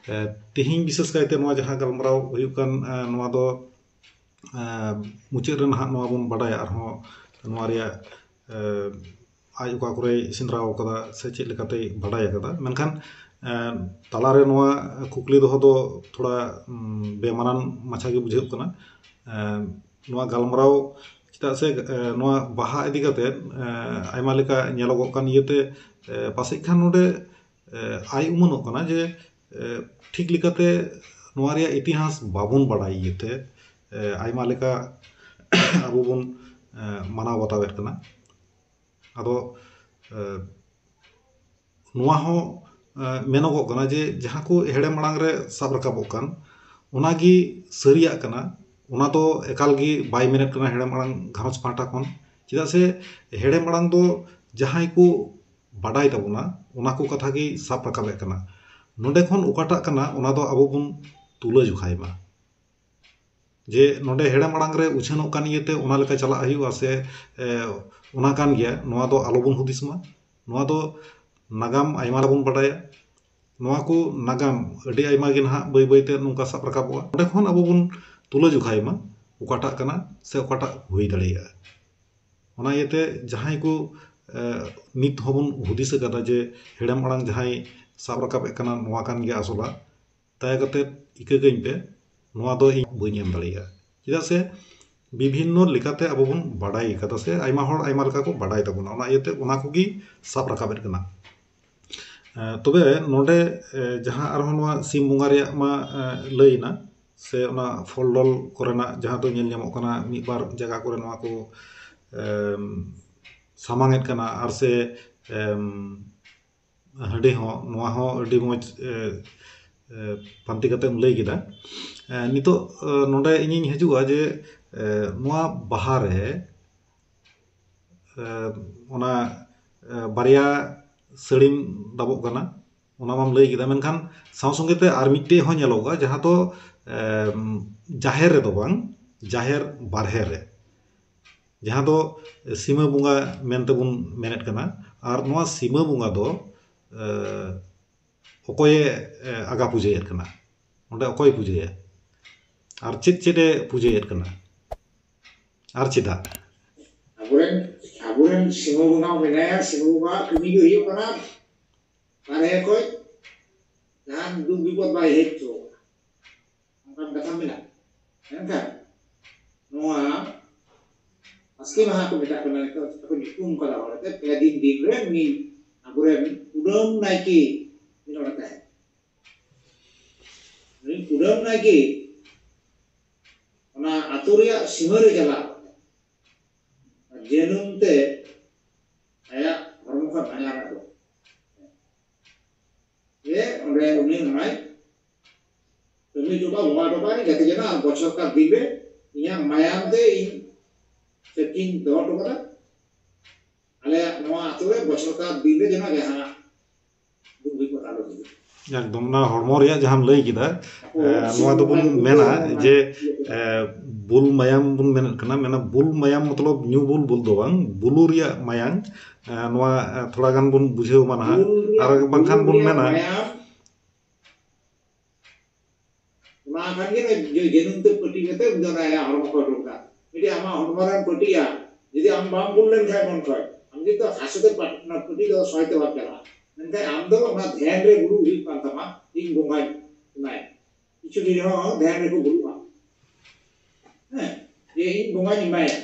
ᱛᱮᱦᱮᱧ ᱵᱤᱥᱮᱥ ᱠᱟᱭᱛᱮ ᱱᱚᱣᱟ ᱡᱟᱦᱟᱸ ᱜᱟᱞᱢᱟᱨᱟᱣ ᱦᱩᱭᱩᱜ ᱠᱟᱱ, ᱱᱚᱣᱟ ᱫᱚ ᱢᱩᱪᱟᱹᱫ ᱨᱮ ᱱᱟᱦᱟᱜ ᱱᱚᱣᱟ ᱵᱚᱱ ᱵᱟᱰᱟᱭᱟ, ᱟᱨᱦᱚᱸ ᱱᱚᱣᱟ ᱨᱮᱭᱟᱜ ᱟᱡ ᱚᱠᱟ ᱠᱚᱨᱮᱭ ᱥᱮᱸᱫᱽᱨᱟ ᱟᱠᱟᱫᱟ ᱥᱮ ᱪᱮᱫ ᱞᱮᱠᱟᱛᱮᱭ ᱵᱟᱰᱟᱭ ᱟᱠᱟᱫᱟ᱾ ᱢᱮᱱᱠᱷᱟᱱ ᱛᱟᱞᱟᱨᱮ ᱱᱚᱣᱟ ᱠᱩᱠᱞᱤ ᱫᱚᱦᱚ ᱫᱚ ᱛᱷᱚᱲᱟ ᱵᱮᱢᱟᱱᱟᱱ ᱢᱟᱪᱷᱟ ᱜᱮ ᱵᱩᱡᱷᱟᱹᱜ ᱠᱟᱱᱟ᱾ ᱱᱚᱣᱟ ᱜᱟᱞᱢᱟᱨᱟᱣ ᱪᱮᱫᱟᱜ ᱥᱮ ᱱᱚᱣᱟ ᱵᱟᱦᱟ ᱤᱫᱤ ᱠᱟᱛᱮ ᱟᱭᱢᱟ ᱞᱮᱠᱟ ᱧᱮᱞᱚᱜᱚᱜ ᱠᱟᱱ ᱤᱭᱟᱹᱛᱮ ᱯᱟᱥᱮᱡ ᱠᱷᱟᱱ ᱱᱚᱰᱮ ᱟᱭ ᱩᱢᱟᱹᱱᱚᱜ ᱠᱟᱱᱟ ᱡᱮ ᱴᱷᱤᱠ ᱞᱮᱠᱟᱛᱮ ᱱᱚᱣᱟ ᱨᱮᱭᱟᱜ ᱤᱛᱤᱦᱟᱥ ᱵᱟᱵᱚᱱ ᱵᱟᱲᱟᱭ ᱤᱭᱟᱹᱛᱮ ᱟᱭᱢᱟ ᱞᱮᱠᱟ ᱟᱵᱚ ᱵᱚᱱ ᱢᱟᱱᱟᱣ ᱵᱟᱛᱟᱣᱮᱫ ᱠᱟᱱᱟ᱾ ᱟᱫᱚ ᱱᱚᱣᱟ ᱦᱚᱸ ᱢᱮᱱᱚᱜᱚᱜ ᱠᱟᱱᱟ ᱡᱮ ᱡᱟᱦᱟᱸ ᱠᱚ ᱦᱮᱲᱮᱢ ᱟᱲᱟᱝ ᱨᱮ ᱥᱟᱵ ᱨᱟᱠᱟᱵᱚᱜ ᱠᱟᱱ, ᱚᱱᱟᱜᱮ ᱥᱟᱹᱨᱤᱭᱟᱜ ᱠᱟᱱᱟ᱾ ᱚᱱᱟ ᱫᱚ ᱮᱠᱟᱞ ᱜᱮ ᱵᱟᱭ ᱢᱮᱱᱮᱫ ᱠᱟᱱᱟ ᱦᱮᱲᱮᱢ ᱟᱲᱟᱝ ᱜᱷᱟᱨᱚᱸᱡᱽ ᱯᱟᱦᱴᱟ ᱠᱷᱚᱱ᱾ ᱪᱮᱫᱟᱜ ᱥᱮ ᱦᱮᱲᱮᱢ ᱟᱲᱟᱝ ᱫᱚ ᱡᱟᱦᱟᱸᱭ ᱠᱚ ᱵᱟᱰᱟᱭ ᱛᱟᱵᱚᱱᱟ, ᱚᱱᱟ ᱠᱚ ᱠᱟᱛᱷᱟ ᱜᱮ ᱥᱟᱵ ᱨᱟᱠᱟᱵᱮᱫ ᱠᱟᱱᱟ᱾ ᱱᱚᱰᱮ ᱠᱷᱚᱱ ᱚᱠᱟᱴᱟᱜ ᱠᱟᱱᱟ, ᱚᱱᱟ ᱫᱚ ᱟᱵᱚ ᱵᱚᱱ ᱛᱩᱞᱟᱹ ᱡᱚᱠᱷᱟᱭ ᱢᱟ᱾ ᱡᱮ ᱱᱚᱰᱮ ᱦᱮᱲᱮᱢ ᱟᱲᱟᱝ ᱨᱮ ᱩᱪᱷᱟᱹᱱᱚᱜ ᱠᱟᱱ ᱤᱭᱟᱹᱛᱮ ᱚᱱᱟ ᱞᱮᱠᱟ ᱪᱟᱞᱟᱜ ᱦᱩᱭᱩᱜᱼᱟ ᱥᱮ ᱚᱱᱟ ᱠᱟᱱ ᱜᱮᱭᱟ, ᱱᱚᱣᱟ ᱫᱚ ᱟᱞᱚᱵᱚᱱ ᱦᱩᱫᱤᱥ ᱢᱟ᱾ ᱱᱚᱣᱟ ᱫᱚ ᱱᱟᱜᱟᱢ ᱟᱭᱢᱟ ᱵᱚᱱ ᱵᱟᱰᱟᱭᱟ᱾ ᱱᱚᱣᱟ ᱠᱚ ᱱᱟᱜᱟᱢ ᱟᱹᱰᱤ ᱟᱭᱢᱟ ᱜᱮ ᱱᱟᱦᱟᱜ ᱵᱟᱹᱭ ᱵᱟᱹᱭᱛᱮ ᱱᱚᱝᱠᱟ ᱥᱟᱵ ᱨᱟᱠᱟᱵᱚᱜᱼᱟ᱾ ᱚᱸᱰᱮ ᱠᱷᱚᱱ ᱟᱵᱚ ᱵᱚᱱ ᱛᱩᱞᱟᱹ ᱡᱚᱠᱷᱟᱭ ᱢᱟ ᱚᱠᱟᱴᱟᱜ ᱠᱟᱱᱟ ᱥᱮ ᱚᱠᱟᱴᱟᱜ ᱦᱩᱭ ᱫᱟᱲᱮᱭᱟᱜᱼᱟ᱾ ᱚᱱᱟ ᱤᱭᱟᱹᱛᱮ ᱡᱟᱦᱟᱸᱭ ᱠᱚ ᱱᱤᱛ ᱦᱚᱸᱵᱚᱱ ᱦᱩᱫᱤᱥ ᱟᱠᱟᱫᱟ ᱡᱮ ᱦᱮᱲᱮᱢ ᱟᱲᱟᱝ ᱡᱟᱦᱟᱸᱭ ᱥᱟᱵ ᱨᱟᱠᱟᱵᱮᱫ ᱠᱟᱱᱟ, ᱱᱚᱣᱟ ᱠᱟᱱ ᱜᱮᱭᱟ ᱟᱥᱚᱞᱟᱜ, ᱫᱟᱭᱟ ᱠᱟᱛᱮ ᱤᱠᱟᱹ ᱠᱟᱹᱧ ᱯᱮ, ᱱᱚᱣᱟ ᱫᱚ ᱤᱧ ᱵᱟᱹᱧ ᱮᱢ ᱫᱟᱲᱮᱭᱟᱜᱼᱟ᱾ ᱪᱮᱫᱟᱜ ᱥᱮ ᱵᱤᱵᱷᱤᱱᱱᱚ ᱞᱮᱠᱟᱛᱮ ᱟᱵᱚ ᱵᱚᱱ ᱵᱟᱰᱟᱭ ᱠᱟᱫᱟ ᱥᱮ ᱟᱭᱢᱟ ᱦᱚᱲ ᱟᱭᱢᱟ ᱞᱮᱠᱟ ᱠᱚ ᱵᱟᱰᱟᱭ ᱛᱟᱵᱚᱱᱟ, ᱚᱱᱟ ᱤᱭᱟᱹᱛᱮ ᱚᱱᱟ ᱠᱚᱜᱮ ᱥᱟᱵ ᱨᱟᱠᱟᱵᱮᱫ ᱠᱟᱱᱟ᱾ ᱛᱚᱵᱮ ᱱᱚᱰᱮ ᱡᱟᱦᱟᱸ ᱟᱨᱦᱚᱸ ᱱᱚᱣᱟ ᱥᱤᱢ ᱵᱚᱸᱜᱟ ᱨᱮᱭᱟᱜ ᱢᱟ ᱞᱟᱹᱭ ᱮᱱᱟ, ᱥᱮ ᱚᱱᱟ ᱯᱷᱚᱞ ᱰᱚᱞ ᱠᱚᱨᱮᱱᱟᱜ ᱡᱟᱦᱟᱸ ᱫᱚ ᱧᱮᱞ ᱧᱟᱢᱚᱜ ᱠᱟᱱᱟ ᱢᱤᱫ ᱵᱟᱨ ᱡᱟᱭᱜᱟ ᱠᱚᱨᱮ ᱱᱚᱣᱟ ᱠᱚ ᱥᱟᱢᱟᱝ ᱮᱫ ᱠᱟᱱᱟ, ᱟᱨ ᱥᱮ ᱦᱟᱺᱰᱤ ᱦᱚᱸ, ᱱᱚᱣᱟ ᱦᱚᱸ ᱟᱹᱰᱤ ᱢᱚᱡᱽ ᱯᱟᱱᱛᱮ ᱠᱟᱛᱮᱢ ᱞᱟᱹᱭ ᱠᱮᱫᱟ᱾ ᱱᱤᱛᱚᱜ ᱱᱚᱰᱮ ᱤᱧᱤᱧ ᱦᱤᱡᱩᱜᱼᱟ ᱡᱮ ᱱᱚᱣᱟ ᱵᱟᱦᱟ ᱨᱮ ᱚᱱᱟ ᱵᱟᱨᱭᱟ ᱥᱟᱹᱲᱤᱢ ᱫᱟᱵᱚᱜ ᱠᱟᱱᱟ, ᱚᱱᱟ ᱢᱟᱢ ᱞᱟᱹᱭ ᱠᱮᱫᱟ, ᱢᱮᱱᱠᱷᱟᱱ ᱥᱟᱶ ᱥᱚᱸᱜᱮ ᱛᱮ ᱟᱨ ᱢᱤᱫᱴᱮᱡ ᱦᱚᱸ ᱧᱮᱞᱚᱜᱚᱜᱼᱟ, ᱡᱟᱦᱟᱸ ᱫᱚ ᱡᱟᱦᱮᱨ ᱨᱮᱫᱚ ᱵᱟᱝ, ᱡᱟᱦᱮᱨ ᱵᱟᱨᱦᱮ ᱨᱮ, ᱡᱟᱦᱟᱸ ᱫᱚ ᱥᱤᱢᱟᱹ ᱵᱚᱸᱜᱟ ᱢᱮᱱᱛᱮ ᱵᱚᱱ ᱢᱮᱱᱮᱫ ᱠᱟᱱᱟ᱾ ᱟᱨ ᱱᱚᱣᱟ ᱥᱤᱢᱟᱹ ᱵᱚᱸᱜᱟ ᱫᱚ, ᱮ, ᱚᱠᱚᱭᱮ, ᱮ, ᱟᱜᱟ ᱯᱩᱡᱟᱹᱭᱮᱫ ᱠᱟᱱᱟ? ᱚᱸᱰᱮ ᱚᱠᱚᱭ ᱯᱩᱡᱟᱹᱭᱟ? ᱟᱨ ᱪᱮᱫ ᱪᱮᱫ ᱮ ᱯᱩᱡᱟᱹᱭᱮᱫ ᱠᱟᱱᱟ? ᱟᱨ ᱪᱮᱫᱟᱜ? ᱟᱵᱚᱨᱮᱱ, ᱟᱵᱚᱨᱮᱱ ᱥᱤᱢᱟᱹ ᱵᱚᱸᱜᱟ ᱢᱮᱱᱟᱭᱟ, ᱥᱤᱢᱟᱹ ᱵᱚᱸᱜᱟ ᱠᱟᱹᱢᱤ ᱫᱚ ᱦᱩᱭᱩᱜ ᱠᱟᱱᱟ ᱵᱟᱨᱦᱮ ᱠᱷᱚᱡ ᱡᱟᱦᱟᱱ ᱫᱩᱠ ᱵᱤᱯᱚᱫ ᱵᱟᱭ ᱦᱮᱡ ᱦᱚᱪᱚ ᱠᱟᱱᱟ, ᱚᱱᱠᱟᱱ ᱠᱟᱛᱷᱟ ᱢᱮᱱᱟᱜᱼᱟ᱾ ᱢᱮᱱᱠᱷᱟᱱ ᱱᱚᱣᱟ ᱵᱟᱥᱠᱮ ᱢᱟᱦᱟ ᱠᱚ ᱢᱮᱛᱟᱜ ᱠᱟᱱᱟ, ᱱᱤᱛᱚᱜ ᱠᱚ ᱧᱩᱛᱩᱢ ᱠᱟᱫᱟ ᱦᱚᱲᱛᱮ, ᱯᱮ ᱫᱤᱱ ᱫᱤᱱ ᱨᱮ ᱩᱱᱤ ᱟᱵᱚᱨᱮᱱ ᱠᱩᱰᱟᱹᱢ ᱱᱟᱭᱠᱮ ᱢᱤᱫ ᱦᱚᱲ ᱛᱟᱦᱮᱸ, ᱩᱱᱤ ᱠᱩᱰᱟᱹᱢ ᱱᱟᱭᱠᱮ ᱚᱱᱟ ᱟᱹᱛᱩ ᱨᱮᱭᱟᱜ ᱥᱤᱢᱟᱹ ᱨᱮ ᱪᱟᱞᱟᱣ ᱠᱟᱛᱮ ᱡᱟᱹᱱᱩᱢ ᱛᱮ ᱟᱭᱟᱜ ᱦᱚᱲᱢᱚ ᱠᱷᱚᱱ ᱢᱟᱭᱟᱢ ᱮ ᱚᱰᱚᱠ ᱡᱮ ᱚᱸᱰᱮ ᱩᱱᱤ ᱚᱱᱟᱭ ᱠᱟᱹᱢᱤ ᱦᱚᱴᱚ ᱠᱟᱜᱼᱟ, ᱵᱚᱸᱜᱟ ᱦᱚᱴᱚ ᱠᱟᱜᱼᱟ, ᱡᱟᱛᱮ ᱡᱮᱱᱚ ᱟᱨ ᱵᱚᱪᱷᱚᱨ ᱠᱟᱨ ᱫᱤᱱ ᱨᱮ ᱤᱧᱟᱹᱜ ᱢᱟᱭᱟᱢ ᱛᱮ ᱤᱧ ᱥᱟᱹᱠᱷᱤᱧ ᱫᱚᱦᱚ ᱦᱚᱴᱚ ᱠᱟᱫᱟ, ᱟᱞᱮᱭᱟᱜ ᱱᱚᱣᱟ ᱟᱹᱛᱩ ᱨᱮ ᱵᱚᱪᱷᱚᱨ ᱠᱟᱨ ᱫᱤᱱ ᱨᱮ ᱡᱮᱱᱚ ᱡᱟᱦᱟᱱᱟᱜ ᱫᱩᱠ ᱵᱤᱯᱚᱫ ᱟᱞᱚ ᱦᱩᱭᱩᱜ᱾ ᱮᱠᱫᱚᱢ, ᱚᱱᱟ ᱦᱚᱲᱢᱚ ᱨᱮᱭᱟᱜ ᱡᱟᱦᱟᱸᱢ ᱞᱟᱹᱭ ᱠᱮᱫᱟ, ᱟᱠᱚ ᱮ, ᱱᱚᱣᱟ ᱫᱚᱵᱚᱱ ᱥᱤᱢᱟᱹ ᱢᱮᱱᱟ ᱵᱚᱸᱜᱟ ᱡᱮ, ᱮ, ᱵᱩᱞ ᱢᱟᱭᱟᱢ ᱵᱚᱱ ᱢᱮᱱᱮᱫ ᱠᱟᱱᱟ, ᱢᱮᱱᱟ ᱵᱩᱞ ᱢᱟᱭᱟᱢ ᱢᱚᱛᱞᱚᱵ ᱧᱩ ᱵᱩᱞ, ᱵᱩᱞ ᱫᱚ ᱵᱟᱝ, ᱵᱩᱞᱩ ᱨᱮᱭᱟᱜ ᱢᱟᱭᱟᱝ, ᱮ, ᱱᱚᱣᱟ, ᱮ, ᱛᱷᱚᱲᱟ ᱜᱟᱱ ᱵᱚᱱ ᱵᱩᱡᱷᱟᱹᱣ ᱢᱟ ᱱᱟᱦᱟᱜ᱾ ᱵᱩᱞ ᱨᱮᱭᱟᱜ, ᱟᱨ ᱵᱟᱝᱠᱷᱟᱱ ᱵᱩᱞ ᱵᱚᱱ ᱨᱮᱭᱟᱜ ᱢᱮᱱᱟ, ᱢᱟᱭᱟᱢ, ᱚᱱᱟ ᱠᱷᱟᱱ ᱜᱮ ᱱᱚᱜᱼᱚᱭ ᱡᱮ ᱡᱟᱹᱱᱩᱢ ᱛᱮ ᱯᱟᱹᱴᱤ ᱠᱟᱛᱮ ᱩᱱᱤ ᱫᱚ ᱚᱱᱟ ᱟᱭᱟᱜ ᱦᱚᱲᱢᱚ ᱠᱷᱚᱱ ᱩᱰᱩᱠ ᱮᱱᱟ᱾ ᱡᱩᱫᱤ ᱟᱢᱟᱜ ᱦᱚᱲᱢᱚ ᱨᱮᱢ ᱯᱟᱹᱴᱤᱜᱼᱟ, ᱡᱩᱫᱤ ᱟᱢ ᱵᱟᱢ ᱵᱩᱞ ᱞᱮᱱᱠᱷᱟᱱ ᱢᱚᱱ ᱠᱷᱚᱱ, ᱟᱢ ᱡᱩᱫᱤ ᱫᱚ ᱦᱟᱹᱥᱩ ᱛᱮ ᱯᱟᱹᱴ-, ᱚᱱᱟ ᱯᱟᱹᱴᱤ ᱫᱚ ᱥᱚᱭ ᱛᱮ ᱵᱟᱢ ᱪᱟᱞᱟᱜᱼᱟ᱾ ᱢᱮᱱᱠᱷᱟᱱ ᱟᱢ ᱫᱚ ᱚᱱᱟ ᱫᱷᱮᱭᱟᱱ ᱨᱮ ᱵᱩᱞᱩᱜ ᱦᱩᱭᱩᱜ ᱠᱟᱱ ᱛᱟᱢᱟ, ᱤᱧ ᱵᱚᱸᱜᱟᱧ ᱮᱢᱟᱭᱟ᱾ ᱠᱤᱪᱷᱩ ᱫᱤᱱ ᱦᱚᱸ ᱫᱷᱮᱭᱟᱱ ᱨᱮᱠᱚ ᱵᱩᱞᱩᱜᱼᱟ᱾ ᱦᱮᱸ, ᱡᱮ ᱤᱧ ᱵᱚᱸᱜᱟᱧ ᱮᱢᱟᱭᱟ᱾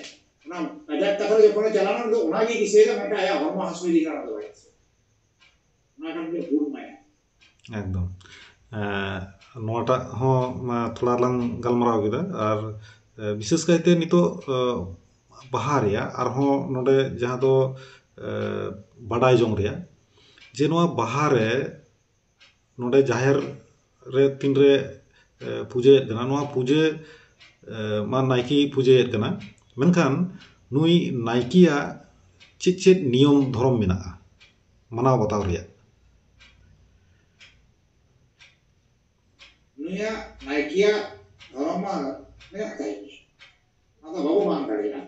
ᱚᱱᱟ ᱠᱟᱡᱟᱠ ᱠᱟᱛᱷᱟ ᱨᱮ ᱡᱚᱠᱷᱚᱱᱮ ᱪᱟᱞᱟᱣ ᱮᱱᱟ, ᱩᱱ ᱫᱚ ᱚᱱᱟᱜᱮ ᱫᱤᱥᱟᱹᱭᱮᱫᱟ, ᱢᱮᱱᱠᱷᱟᱱ ᱟᱭᱟᱜ ᱦᱚᱲᱢᱚ ᱦᱟᱹᱥᱩᱭᱮ ᱠᱟᱱᱟ, ᱚᱱᱟ ᱫᱚ ᱵᱟᱭ ᱫᱤᱥᱟᱹᱭᱟ᱾ ᱚᱱᱟ ᱠᱷᱟᱱ ᱜᱮ ᱵᱩᱞ ᱢᱟᱭᱟ᱾ ᱮᱠᱫᱚᱢ᱾ ᱮᱸ, ᱱᱚᱣᱟᱴᱟᱜ ᱦᱚᱸ, ᱢᱟ, ᱛᱷᱚᱲᱟ ᱞᱟᱝ ᱜᱟᱞᱢᱟᱨᱟᱣ ᱠᱮᱫᱟ᱾ ᱟᱨ, ᱮ, ᱵᱤᱥᱮᱥ ᱠᱟᱭᱛᱮ ᱱᱤᱛᱚᱜ, ᱮ, ᱵᱟᱦᱟ ᱨᱮᱭᱟᱜ ᱟᱨᱦᱚᱸ ᱱᱚᱰᱮ ᱡᱟᱦᱟᱸ ᱫᱚ, ᱮ, ᱵᱟᱰᱟᱭ ᱡᱚᱝ ᱨᱮᱭᱟᱜ, ᱡᱮ ᱱᱚᱣᱟ ᱵᱟᱦᱟ ᱨᱮ ᱱᱚᱰᱮ ᱡᱟᱦᱮᱨ ᱨᱮ ᱛᱤᱱᱨᱮ, ᱮ, ᱯᱩᱡᱟᱹᱭᱮᱫ ᱠᱟᱱᱟ, ᱱᱚᱣᱟ ᱯᱩᱡᱟᱹ, ᱮ, ᱢᱟ ᱱᱟᱭᱠᱮᱭ ᱯᱩᱡᱟᱹᱭᱮᱫ ᱠᱟᱱᱟ, ᱢᱮᱱᱠᱷᱟᱱ ᱱᱩᱭ ᱱᱟᱭᱠᱮᱭᱟᱜ ᱪᱮᱫ ᱪᱮᱫ ᱱᱤᱭᱚᱢ ᱫᱷᱚᱨᱚᱢ ᱢᱮᱱᱟᱜᱼᱟ ᱢᱟᱱᱟᱣ ᱵᱟᱛᱟᱣ ᱨᱮᱭᱟᱜ? ᱱᱩᱭᱟᱜ ᱱᱟᱭᱠᱮᱭᱟᱜ ᱫᱷᱚᱨᱚᱢ ᱢᱟ ᱢᱮᱱᱟᱜ ᱛᱟᱭ ᱜᱮ᱾ ᱟᱫᱚ ᱵᱟᱵᱚ ᱢᱟᱱᱟᱣ ᱫᱟᱲᱮᱭᱟᱜᱼᱟ᱾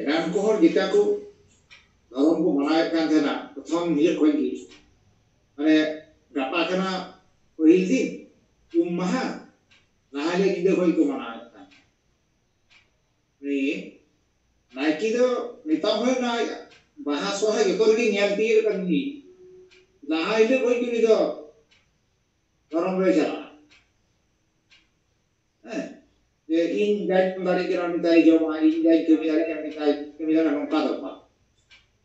ᱮᱱᱟᱱ ᱠᱚ ᱦᱚᱲ ᱡᱮᱴᱟ ᱠᱚ ᱫᱷᱚᱨᱚᱢ ᱠᱚ ᱢᱟᱱᱟᱣᱮᱫ ᱠᱟᱱ ᱛᱟᱦᱮᱱᱟ ᱯᱨᱚᱛᱷᱚᱢ ᱦᱤᱞᱳᱜ ᱠᱷᱚᱱ ᱜᱮ, ᱢᱟᱱᱮ ᱜᱟᱯᱟ ᱠᱟᱱᱟ ᱯᱟᱹᱦᱤᱞ ᱫᱤᱱ, ᱩᱢ ᱢᱟᱦᱟ, ᱞᱟᱦᱟ ᱦᱤᱞᱳᱜ ᱧᱤᱫᱟᱹ ᱠᱷᱚᱱ ᱠᱚ ᱢᱟᱱᱟᱣᱮᱫ ᱠᱟᱱ ᱛᱟᱦᱮᱱᱟ᱾ ᱩᱱᱤ ᱱᱟᱭᱠᱮ ᱫᱚ ᱱᱤᱛᱚᱜ ᱦᱚᱸ ᱱᱚᱣᱟ ᱵᱟᱦᱟ ᱥᱚᱨᱦᱟᱭ ᱡᱚᱛᱚ ᱨᱮᱜᱮ ᱧᱮᱞ ᱛᱤᱭᱳᱜ ᱠᱟᱱ ᱜᱮ, ᱞᱟᱦᱟ ᱦᱤᱞᱳᱜ ᱠᱷᱚᱱ ᱜᱮ ᱩᱱᱤ ᱫᱚ ᱫᱷᱚᱨᱚᱢ ᱨᱮᱭ ᱪᱟᱞᱟᱜᱼᱟ᱾ ᱦᱮᱸ, ᱡᱮ ᱤᱧ ᱡᱟᱧ ᱡᱚᱢ ᱫᱟᱲᱮᱭᱟᱜ ᱠᱟᱱᱟ ᱩᱱᱤ ᱛᱟᱭ ᱡᱚᱢᱟ, ᱤᱧ ᱡᱟᱧ ᱠᱟᱹᱢᱤ ᱫᱟᱲᱮᱭᱟᱜ ᱠᱟᱱᱟ ᱩᱱᱤ ᱛᱟᱭ ᱠᱟᱹᱢᱤ ᱫᱟᱲᱮᱭᱟᱜᱼᱟ, ᱱᱚᱝᱠᱟ ᱫᱚ ᱵᱟᱝ᱾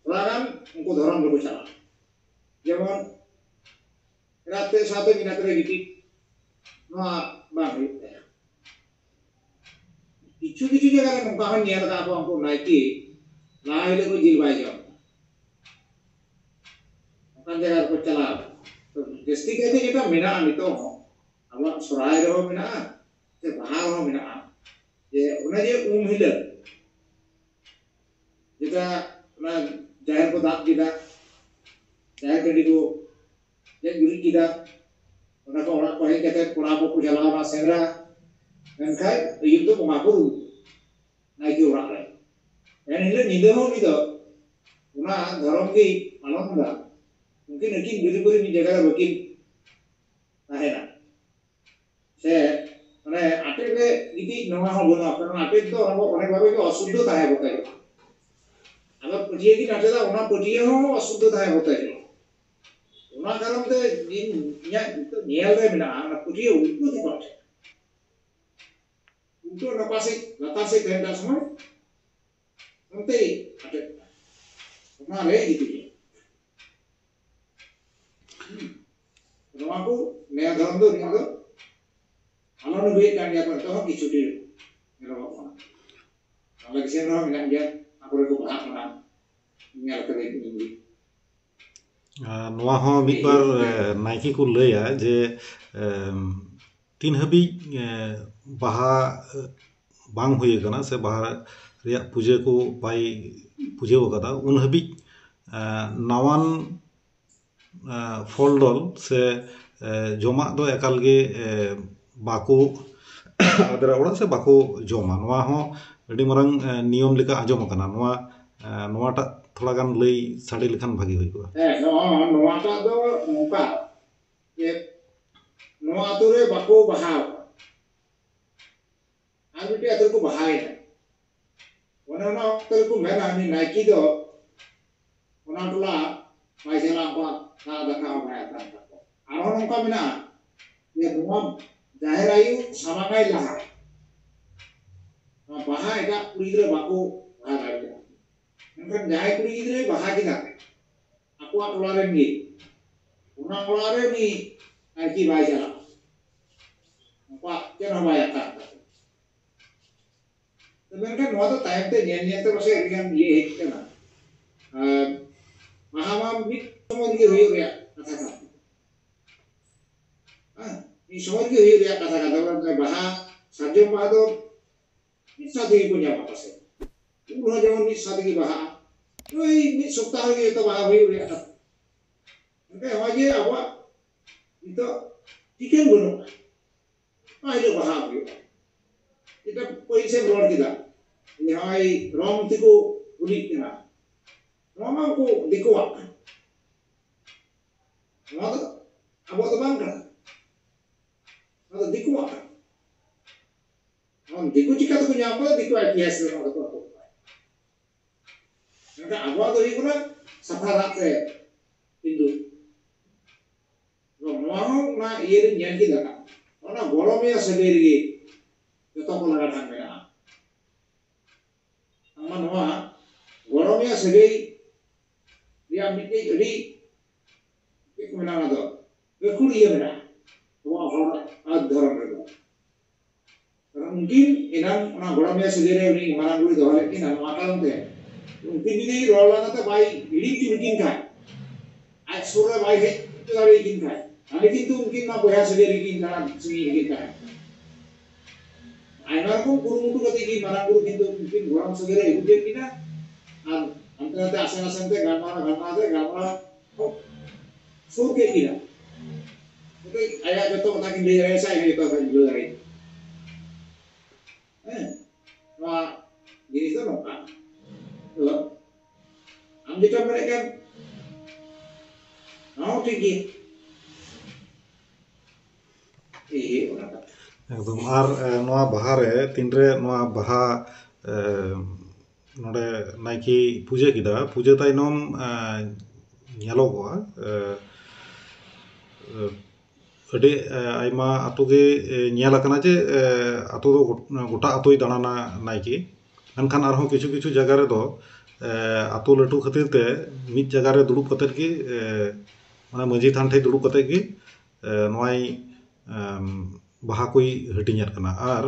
ᱛᱷᱚᱲᱟ ᱜᱟᱱ ᱩᱱᱠᱩ ᱫᱷᱚᱨᱚᱢ ᱨᱮᱠᱚ ᱪᱟᱞᱟᱜᱼᱟ᱾ ᱡᱮᱢᱚᱱ ᱮᱨᱟ ᱛᱮ ᱥᱟᱶᱛᱮ ᱢᱮᱱᱟᱜ ᱨᱮ ᱜᱤᱛᱤᱡ, ᱱᱚᱣᱟ ᱵᱟᱝ ᱦᱩᱭᱩᱜ ᱛᱟᱭᱟ᱾ ᱠᱤᱪᱷᱩ ᱠᱤᱪᱷᱩ ᱡᱟᱭᱜᱟ ᱨᱮ ᱱᱚᱝᱠᱟ ᱦᱚᱸᱧ ᱧᱮᱞ ᱟᱠᱟᱫ ᱠᱚᱣᱟ, ᱩᱱᱠᱩ ᱱᱟᱭᱠᱮ ᱞᱟᱦᱟ ᱦᱤᱞᱳᱜ ᱠᱚ ᱡᱤᱞ ᱵᱟᱭ ᱡᱚᱢ, ᱚᱱᱠᱟᱱ ᱡᱟᱭᱜᱟ ᱨᱮᱠᱚ ᱪᱟᱞᱟᱣ᱾ ᱛᱚ ᱡᱟᱹᱥᱛᱤ ᱠᱟᱭᱛᱮ ᱡᱮᱴᱟ ᱢᱮᱱᱟᱜᱼᱟ ᱱᱤᱛᱚᱜ ᱦᱚᱸ, ᱟᱵᱚᱣᱟᱜ ᱥᱚᱨᱦᱟᱭ ᱨᱮᱦᱚᱸ ᱢᱮᱱᱟᱜᱼᱟ, ᱥᱮ ᱵᱟᱦᱟ ᱨᱮᱦᱚᱸ ᱢᱮᱱᱟᱜᱼᱟ, ᱡᱮ ᱚᱱᱮ ᱡᱮ ᱩᱢ ᱦᱤᱞᱳᱜ ᱡᱮᱴᱟ ᱚᱱᱟ ᱡᱟᱦᱮᱨ ᱠᱚ ᱫᱟᱵ ᱠᱮᱫᱟ, ᱡᱟᱦᱮᱨ ᱴᱟᱺᱰᱤ ᱠᱚ ᱜᱮᱡ ᱜᱩᱨᱤᱡ ᱠᱮᱫᱟ, ᱚᱱᱟ ᱠᱚ ᱚᱲᱟᱜ ᱠᱚ ᱦᱮᱡ ᱠᱟᱛᱮ ᱠᱚᱲᱟ ᱠᱚᱠᱚ ᱪᱟᱞᱟᱣ ᱮᱱᱟ ᱥᱮᱸᱫᱽᱨᱟ, ᱢᱮᱱᱠᱷᱟᱱ ᱟᱹᱭᱩᱵ ᱫᱚ ᱵᱚᱸᱜᱟ ᱠᱚ ᱨᱩᱣᱟᱹᱲ ᱱᱟᱭᱠᱮ ᱚᱲᱟᱜ ᱨᱮ᱾ ᱮᱱ ᱦᱤᱞᱳᱜ ᱧᱤᱫᱟᱹ ᱦᱚᱸ ᱩᱱᱤ ᱫᱚ ᱚᱱᱟ ᱫᱷᱚᱨᱚᱢ ᱜᱮᱭ ᱯᱟᱞᱚᱱ ᱮᱫᱟ᱾ ᱩᱱᱠᱤᱱ ᱟᱹᱠᱤᱱ ᱡᱩᱨᱤᱯᱟᱹᱨᱤ ᱢᱤᱫ ᱡᱟᱭᱜᱟ ᱨᱮ ᱵᱟᱹᱠᱤᱱ ᱛᱟᱦᱮᱱᱟ᱾ ᱥᱮ ᱢᱟᱱᱮ ᱟᱴᱮᱫ ᱨᱮ ᱜᱤᱛᱤᱡ ᱱᱚᱣᱟ ᱦᱚᱸ ᱵᱟᱹᱱᱩᱜᱼᱟ, ᱠᱟᱨᱚᱱ ᱟᱴᱮᱫ ᱫᱚ ᱚᱱᱮ ᱚᱱᱮᱠ ᱵᱷᱟᱵᱮ ᱜᱮ ᱚᱥᱩᱫᱽᱫᱷᱚ ᱛᱟᱦᱮᱸ ᱵᱚᱛᱮᱡᱚᱜᱼᱟ᱾ ᱟᱵᱟᱨ ᱯᱟᱹᱴᱭᱟᱹ ᱜᱤᱧ ᱟᱴᱮᱫᱟ, ᱚᱱᱟ ᱯᱟᱹᱴᱭᱟᱹ ᱦᱚᱸ ᱚᱥᱩᱫᱽᱫᱷᱚ ᱛᱟᱦᱮᱸ ᱵᱚᱛᱮᱡᱚᱜᱼᱟ᱾ ᱚᱱᱟ ᱠᱟᱨᱚᱱ ᱛᱮ ᱤᱧ, ᱤᱧᱟᱹᱜ ᱱᱤᱛᱚᱜ ᱧᱮᱞ ᱨᱮ ᱢᱮᱱᱟᱜᱼᱟ, ᱚᱱᱟ ᱯᱟᱹᱴᱭᱟᱹ ᱩᱞᱴᱟᱹ ᱛᱮᱠᱚ ᱟᱴᱮᱫᱟ᱾ ᱩᱞᱴᱟᱹ ᱞᱟᱛᱟᱨ ᱥᱮᱫ, ᱞᱟᱛᱟᱨ ᱥᱮᱫ ᱛᱟᱦᱮᱱ ᱠᱟᱱ ᱥᱚᱢᱚᱭ ᱚᱱᱛᱮ ᱟᱴᱮᱫ ᱮᱱᱟ᱾ ᱚᱱᱟ ᱨᱮ ᱜᱤᱛᱤᱡ ᱮᱱᱟ᱾ ᱦᱩᱸ᱾ ᱱᱚᱣᱟ ᱠᱚ ᱱᱮᱭᱟ ᱫᱷᱚᱨᱚᱢ ᱫᱚ ᱱᱤᱭᱟᱹ ᱫᱚ ᱯᱟᱞᱚᱱ ᱟᱹᱜᱩᱭᱮᱫ ᱠᱟᱱ ᱜᱮᱭᱟ ᱠᱚ, ᱱᱤᱛᱚᱜ ᱦᱚᱸ ᱠᱤᱪᱷᱩ ᱰᱷᱮᱨ ᱧᱮᱞᱚᱜᱚᱜ ᱠᱟᱱᱟ᱾ ᱟᱞᱮ ᱫᱤᱥᱚᱢ ᱨᱮᱦᱚᱸ ᱢᱮᱱᱟᱜ ᱜᱮᱭᱟ, ᱚᱱᱟ ᱠᱚᱨᱮ ᱠᱚ ᱵᱟᱦᱟᱜ ᱠᱟᱱᱟ, ᱧᱮᱞ ᱠᱟᱫᱟᱹᱧ ᱤᱧ ᱜᱮ᱾ ᱟᱨ ᱱᱚᱣᱟ ᱦᱚᱸ ᱢᱤᱫ ᱵᱟᱨ, ᱦᱮᱸ᱾ ᱮ, ᱱᱟᱭᱠᱮ ᱠᱚ ᱞᱟᱹᱭᱟ ᱡᱮ, ᱮᱢ, ᱛᱤᱱ ᱦᱟᱹᱵᱤᱡ, ᱮ, ᱵᱟᱦᱟ, ᱮ, ᱵᱟᱝ ᱦᱩᱭ ᱟᱠᱟᱱᱟ ᱥᱮ ᱵᱟᱦᱟ ᱨᱮᱭᱟᱜ ᱯᱩᱡᱟᱹ ᱠᱚ ᱵᱟᱭ ᱯᱩᱡᱟᱹᱣ ᱟᱠᱟᱫᱟ, ᱩᱱ ᱦᱟᱹᱵᱤᱡ, ᱮ, ᱱᱟᱣᱟᱱ, ᱮ, ᱯᱷᱚᱞ ᱰᱚᱞ ᱥᱮ, ᱮ, ᱡᱚᱢᱟᱜ ᱫᱚ ᱮᱠᱟᱞ ᱜᱮ, ᱮ, ᱵᱟᱠᱚ ᱟᱫᱮᱨᱟ ᱚᱲᱟᱜ ᱥᱮ ᱵᱟᱠᱚ ᱡᱚᱢᱟ᱾ ᱱᱚᱣᱟ ᱦᱚᱸ ᱟᱹᱰᱤ ᱢᱟᱨᱟᱝ ᱮ, ᱱᱤᱭᱚᱢ ᱞᱮᱠᱟ ᱟᱸᱡᱚᱢ ᱟᱠᱟᱱᱟ᱾ ᱱᱚᱣᱟ ᱮ, ᱱᱚᱣᱟᱴᱟᱜ ᱛᱷᱚᱲᱟ ᱜᱟᱱ ᱞᱟᱹᱭ ᱥᱟᱰᱮ ᱞᱮᱠᱷᱟᱱ ᱵᱷᱟᱜᱤ ᱦᱩᱭ ᱠᱚᱜᱼᱟ᱾ ᱦᱮᱸ, ᱱᱚᱣᱟ, ᱱᱚᱣᱟᱴᱟᱜ ᱫᱚ ᱱᱚᱝᱠᱟ ᱡᱮ ᱱᱚᱣᱟ ᱟᱛᱳ ᱨᱮ ᱵᱟᱠᱚ ᱵᱟᱦᱟ ᱟᱠᱟᱱᱟ, ᱟᱨ ᱢᱤᱫᱴᱮᱡ ᱟᱛᱳ ᱨᱮᱠᱚ ᱵᱟᱦᱟᱭᱮᱱᱟ᱾ ᱚᱱᱮ ᱚᱱᱟ ᱚᱠᱛᱚ ᱨᱮᱠᱚ ᱢᱮᱱᱟ, ᱩᱱᱤ ᱱᱟᱭᱠᱮ ᱫᱚ ᱚᱱᱟ ᱴᱚᱞᱟ ᱵᱟᱭ ᱪᱟᱞᱟᱣ ᱠᱚᱜᱼᱟ, ᱫᱟᱜ ᱫᱟᱠᱟ ᱦᱚᱸ ᱵᱟᱭ ᱟᱛᱟᱝ ᱛᱟᱠᱚᱣᱟ᱾ ᱟᱨᱦᱚᱸ ᱱᱚᱝᱠᱟ ᱢᱮᱱᱟᱜᱼᱟ ᱡᱮ ᱱᱚᱣᱟ ᱡᱟᱦᱮᱨ ᱟᱭᱳ ᱥᱟᱢᱟᱝᱟᱭ ᱞᱟᱦᱟ, ᱱᱚᱣᱟ ᱵᱟᱦᱟ ᱮᱴᱟᱜ ᱠᱩᱲᱤ ᱜᱤᱫᱽᱨᱟᱹ ᱵᱟᱠᱚ ᱵᱟᱦᱟ ᱫᱟᱲᱮᱭᱟᱜᱼᱟ᱾ ᱢᱮᱱᱠᱷᱟᱱ ᱡᱟᱦᱟᱸᱭ ᱠᱩᱲᱤ ᱜᱤᱫᱽᱨᱟᱹᱭ ᱵᱟᱦᱟ ᱠᱮᱫᱟ, ᱟᱠᱚᱣᱟᱜ ᱴᱚᱞᱟ ᱨᱮᱱ ᱜᱮ, ᱚᱱᱟ ᱚᱲᱟᱜ ᱨᱮ ᱩᱱᱤ ᱱᱟᱭᱠᱮ ᱵᱟᱭ ᱪᱟᱞᱟᱜᱼᱟ, ᱩᱱᱠᱩᱣᱟᱜ ᱪᱮᱫ ᱦᱚᱸ ᱵᱟᱭ ᱟᱛᱟᱝ ᱛᱟᱠᱚᱣᱟ᱾ ᱛᱚ ᱢᱮᱱᱠᱷᱟᱱ ᱱᱚᱣᱟ ᱫᱚ ᱛᱟᱭᱚᱢ ᱛᱮ ᱧᱮᱞ ᱧᱮᱞ ᱛᱮ ᱯᱟᱥᱮᱡ ᱟᱹᱰᱤ ᱜᱟᱱ ᱤᱭᱟᱹ ᱦᱮᱡ ᱠᱟᱱᱟ᱾ ᱟᱨ ᱵᱟᱦᱟ ᱢᱟ ᱢᱤᱫ ᱥᱚᱢᱚᱭ ᱨᱮᱜᱮ ᱦᱩᱭᱩᱜ ᱨᱮᱭᱟᱜ ᱠᱟᱛᱷᱟ ᱠᱟᱱ᱾ ᱦᱮᱸ, ᱢᱤᱫ ᱥᱚᱢᱚᱭ ᱨᱮᱜᱮ ᱦᱩᱭᱩᱜ ᱨᱮᱭᱟᱜ ᱠᱟᱛᱷᱟ ᱠᱟᱱ ᱛᱟᱵᱚᱱᱟ᱾ ᱵᱟᱦᱟ, ᱥᱟᱨᱡᱚᱢ ᱵᱟᱦᱟ ᱫᱚ ᱢᱤᱫ ᱥᱟᱶ ᱛᱮᱜᱮ ᱠᱚ ᱧᱟᱢᱟ ᱯᱟᱥᱮᱡ᱾ ᱩᱞ ᱦᱚᱸ ᱡᱮᱢᱚᱱ ᱢᱤᱫ ᱥᱟᱶ ᱛᱮᱜᱮ ᱵᱟᱦᱟᱜᱼᱟ, ᱳᱭ ᱢᱤᱫ ᱥᱚᱯᱛᱟᱦᱚ ᱨᱮᱜᱮ ᱡᱚᱛᱚ ᱵᱟᱦᱟ ᱦᱩᱭᱩᱜ ᱨᱮᱭᱟᱜ ᱠᱟᱛᱷᱟ᱾ ᱢᱮᱱᱠᱷᱟᱱ ᱱᱚᱜᱼᱚᱭ ᱡᱮ ᱟᱵᱚᱣᱟᱜ ᱱᱤᱛᱚᱜ ᱴᱷᱤᱠᱟᱹᱱ ᱵᱟᱹᱱᱩᱜᱼᱟ, ᱚᱠᱟ ᱦᱤᱞᱳᱜ ᱵᱟᱦᱟ ᱦᱩᱭᱩᱜᱼᱟ᱾ ᱮᱴᱟᱜ ᱯᱟᱹᱨᱤᱥ ᱮᱢ ᱨᱚᱲ ᱠᱮᱫᱟ, ᱡᱮ ᱱᱚᱜᱼᱚᱭ ᱨᱚᱝ ᱛᱮᱠᱚ ᱦᱳᱞᱤᱜ ᱠᱟᱱᱟ, ᱱᱚᱣᱟ ᱢᱟ ᱩᱱᱠᱩ ᱫᱤᱠᱩᱣᱟᱜ ᱠᱟᱱᱟ, ᱱᱚᱣᱟ ᱫᱚ ᱟᱵᱚᱣᱟᱜ ᱫᱚ ᱵᱟᱝ ᱠᱟᱱᱟ, ᱱᱚᱣᱟ ᱫᱚ ᱫᱤᱠᱩᱣᱟᱜ ᱠᱟᱱᱟ᱾ ᱟᱢ ᱫᱤᱠᱩ ᱪᱤᱠᱟ ᱛᱮᱠᱚ ᱧᱟᱢ ᱠᱟᱫᱟ? ᱫᱤᱠᱩᱣᱟᱜ ᱤᱛᱤᱦᱟᱥ ᱨᱮ ᱱᱚᱣᱟ ᱫᱚᱠᱚ ᱚᱞ ᱠᱟᱫᱟ᱾ ᱢᱮᱱᱠᱷᱟᱱ ᱟᱵᱚᱣᱟᱜ ᱫᱚ ᱦᱩᱭᱩᱜ ᱠᱟᱱᱟ ᱥᱟᱯᱷᱟ ᱫᱟᱜ ᱛᱮ ᱦᱤᱱᱫᱩ᱾ ᱱᱚᱣᱟ ᱦᱚᱸ ᱚᱱᱟ ᱤᱭᱟᱹ ᱨᱮᱧ ᱧᱮᱞ ᱠᱮᱫᱟ, ᱚᱱᱟ ᱜᱚᱲᱚᱢᱮᱭᱟ ᱥᱟᱹᱜᱟᱹᱭ ᱨᱮᱜᱮ ᱡᱚᱛᱚ ᱠᱚ ᱞᱟᱜᱟ ᱰᱷᱟᱝ ᱢᱮᱱᱟᱜᱼᱟ᱾ ᱵᱟᱝᱢᱟ ᱱᱚᱣᱟ ᱜᱚᱲᱚᱢᱮᱭᱟ ᱥᱟᱹᱜᱟᱹᱭ ᱨᱮᱭᱟᱜ ᱢᱤᱫᱴᱮᱡ ᱟᱹᱰᱤ, ᱪᱮᱫ ᱠᱚ ᱢᱮᱱᱟ, ᱚᱱᱟ ᱫᱚ ᱜᱟᱹᱠᱷᱩᱲ ᱤᱭᱟᱹ ᱢᱮᱱᱟᱜᱼᱟ ᱟᱵᱚᱣᱟᱜ ᱦᱚᱲ ᱟᱨ ᱫᱷᱚᱨᱚᱢ ᱨᱮᱫᱚ᱾ ᱠᱟᱨᱚᱱ ᱩᱱᱠᱤᱱ ᱮᱱᱟᱝ ᱚᱱᱟ ᱜᱚᱲᱚᱢᱮᱭᱟ ᱥᱟᱹᱜᱟᱹᱭ ᱨᱮ ᱩᱱᱤ ᱢᱟᱨᱟᱝ ᱵᱩᱨᱩᱭ ᱫᱚᱦᱚ ᱞᱮᱫ ᱠᱤᱱᱟ, ᱱᱚᱣᱟ ᱠᱟᱨᱚᱱ ᱛᱮ ᱩᱱᱠᱤᱱ ᱡᱩᱫᱤ ᱨᱚᱲ ᱞᱟᱸᱫᱟ ᱛᱮ ᱵᱟᱭ ᱦᱤᱲᱤᱧ ᱦᱚᱪᱚ ᱞᱮᱠᱤᱱ ᱠᱷᱟᱱ, ᱟᱡ ᱥᱩᱨ ᱨᱮ ᱵᱟᱭ ᱦᱮᱡ ᱦᱚᱪᱚ ᱫᱟᱲᱮᱭᱟᱠᱤᱱ ᱠᱷᱟᱱ, ᱛᱟᱦᱞᱮ ᱠᱤᱱᱛᱩ ᱩᱱᱠᱤᱱ ᱢᱟ ᱵᱚᱭᱦᱟ ᱥᱟᱹᱜᱟᱹᱭ ᱨᱮᱠᱤᱱ ᱛᱟᱦᱮᱸ, ᱥᱟᱹᱜᱟᱹᱭ ᱨᱮᱠᱤᱱ ᱛᱟᱦᱮᱸ᱾ ᱟᱭᱢᱟ ᱨᱚᱠᱚᱢ ᱠᱩᱨᱩᱢᱩᱴᱩ ᱠᱟᱛᱮ ᱜᱮ ᱢᱟᱨᱟᱝ ᱵᱩᱨᱩ ᱠᱤᱱᱛᱩ ᱩᱱᱠᱤᱱ ᱜᱚᱲᱚᱢ ᱥᱟᱹᱜᱟᱹᱭ ᱨᱮ ᱟᱹᱜᱩ ᱠᱮᱫ ᱠᱤᱱᱟ᱾ ᱟᱨ ᱦᱟᱱᱛᱮ ᱱᱟᱛᱮ ᱟᱥᱮᱱ ᱟᱥᱮᱱ ᱛᱮ ᱜᱟᱞᱢᱟᱨᱟᱣ ᱜᱟᱞᱢᱟᱨᱟᱣ ᱛᱮ ᱜᱟᱞᱢᱟᱨᱟᱣ ᱠᱚ ᱥᱩᱨ ᱠᱮᱫ ᱠᱤᱱᱟ᱾ ᱟᱭᱟᱜ ᱡᱚᱛᱚ ᱠᱟᱛᱷᱟ ᱠᱤᱱ ᱞᱟᱹᱭ ᱫᱟᱲᱮᱭᱟᱜᱼᱟ ᱥᱮ ᱟᱭᱟᱜ ᱡᱚᱛᱚ ᱠᱟᱛᱷᱟ ᱠᱤᱱ ᱵᱩᱡᱷᱟᱹᱣ ᱫᱟᱲᱮᱭᱟᱜᱼᱟ᱾ ᱦᱮᱸ, ᱱᱚᱣᱟ ᱡᱤᱱᱤᱥ ᱫᱚ ᱱᱚᱝᱠᱟ᱾ ᱛᱚ, ᱟᱢ ᱡᱮᱴᱟ ᱢᱮᱱᱮᱫ ᱠᱟᱱ, ᱱᱚᱣᱟ ᱦᱚᱸ ᱴᱷᱤᱠ ᱜᱮᱭᱟ᱾ ᱮᱭ ᱦᱩᱭᱩᱜ ᱠᱟᱱᱟ ᱠᱟᱛᱷᱟ᱾ ᱮᱠᱫᱚᱢ᱾ ᱟᱨ ᱮ, ᱱᱚᱣᱟ ᱵᱟᱦᱟ ᱨᱮ ᱛᱤᱱᱨᱮ ᱱᱚᱣᱟ ᱵᱟᱦᱟ ᱮ, ᱱᱚᱰᱮ ᱱᱟᱭᱠᱮ ᱯᱩᱡᱟᱹ ᱠᱮᱫᱟ, ᱯᱩᱡᱟᱹ ᱛᱟᱭᱱᱚᱢ ᱮ, ᱧᱮᱞᱚᱜᱚᱜᱼᱟ ᱮ, ᱮ, ᱟᱹᱰᱤ ᱮ, ᱟᱭᱢᱟ ᱟᱛᱳ ᱜᱮ ᱮ, ᱧᱮᱞ ᱟᱠᱟᱱᱟ ᱡᱮ ᱮ, ᱟᱛᱳ ᱫᱚ ᱜᱚᱴ- ᱜᱚᱴᱟ ᱟᱛᱳᱭ ᱫᱟᱬᱟᱱᱟ ᱱᱟᱭᱠᱮ᱾ ᱢᱮᱱᱠᱷᱟᱱ ᱟᱨᱦᱚᱸ ᱠᱤᱪᱷᱩ ᱠᱤᱪᱷᱩ ᱡᱟᱭᱜᱟ ᱨᱮᱫᱚ ᱮ, ᱟᱛᱳ ᱞᱟᱹᱴᱩ ᱠᱷᱟᱹᱛᱤᱨ ᱛᱮ ᱢᱤᱫ ᱡᱟᱭᱜᱟ ᱨᱮ ᱫᱩᱲᱩᱵ ᱠᱟᱛᱮᱫ ᱜᱮ ᱮ, ᱢᱟᱱᱮ ᱢᱟᱹᱡᱷᱤ ᱛᱷᱟᱱ ᱴᱷᱮᱱ ᱫᱩᱲᱩᱵ ᱠᱟᱛᱮᱫ ᱜᱮ ᱮ, ᱱᱚᱣᱟᱭ ᱮᱢ, ᱵᱟᱦᱟ ᱠᱚᱭ ᱦᱟᱹᱴᱤᱧᱮᱫ ᱠᱟᱱᱟ᱾ ᱟᱨ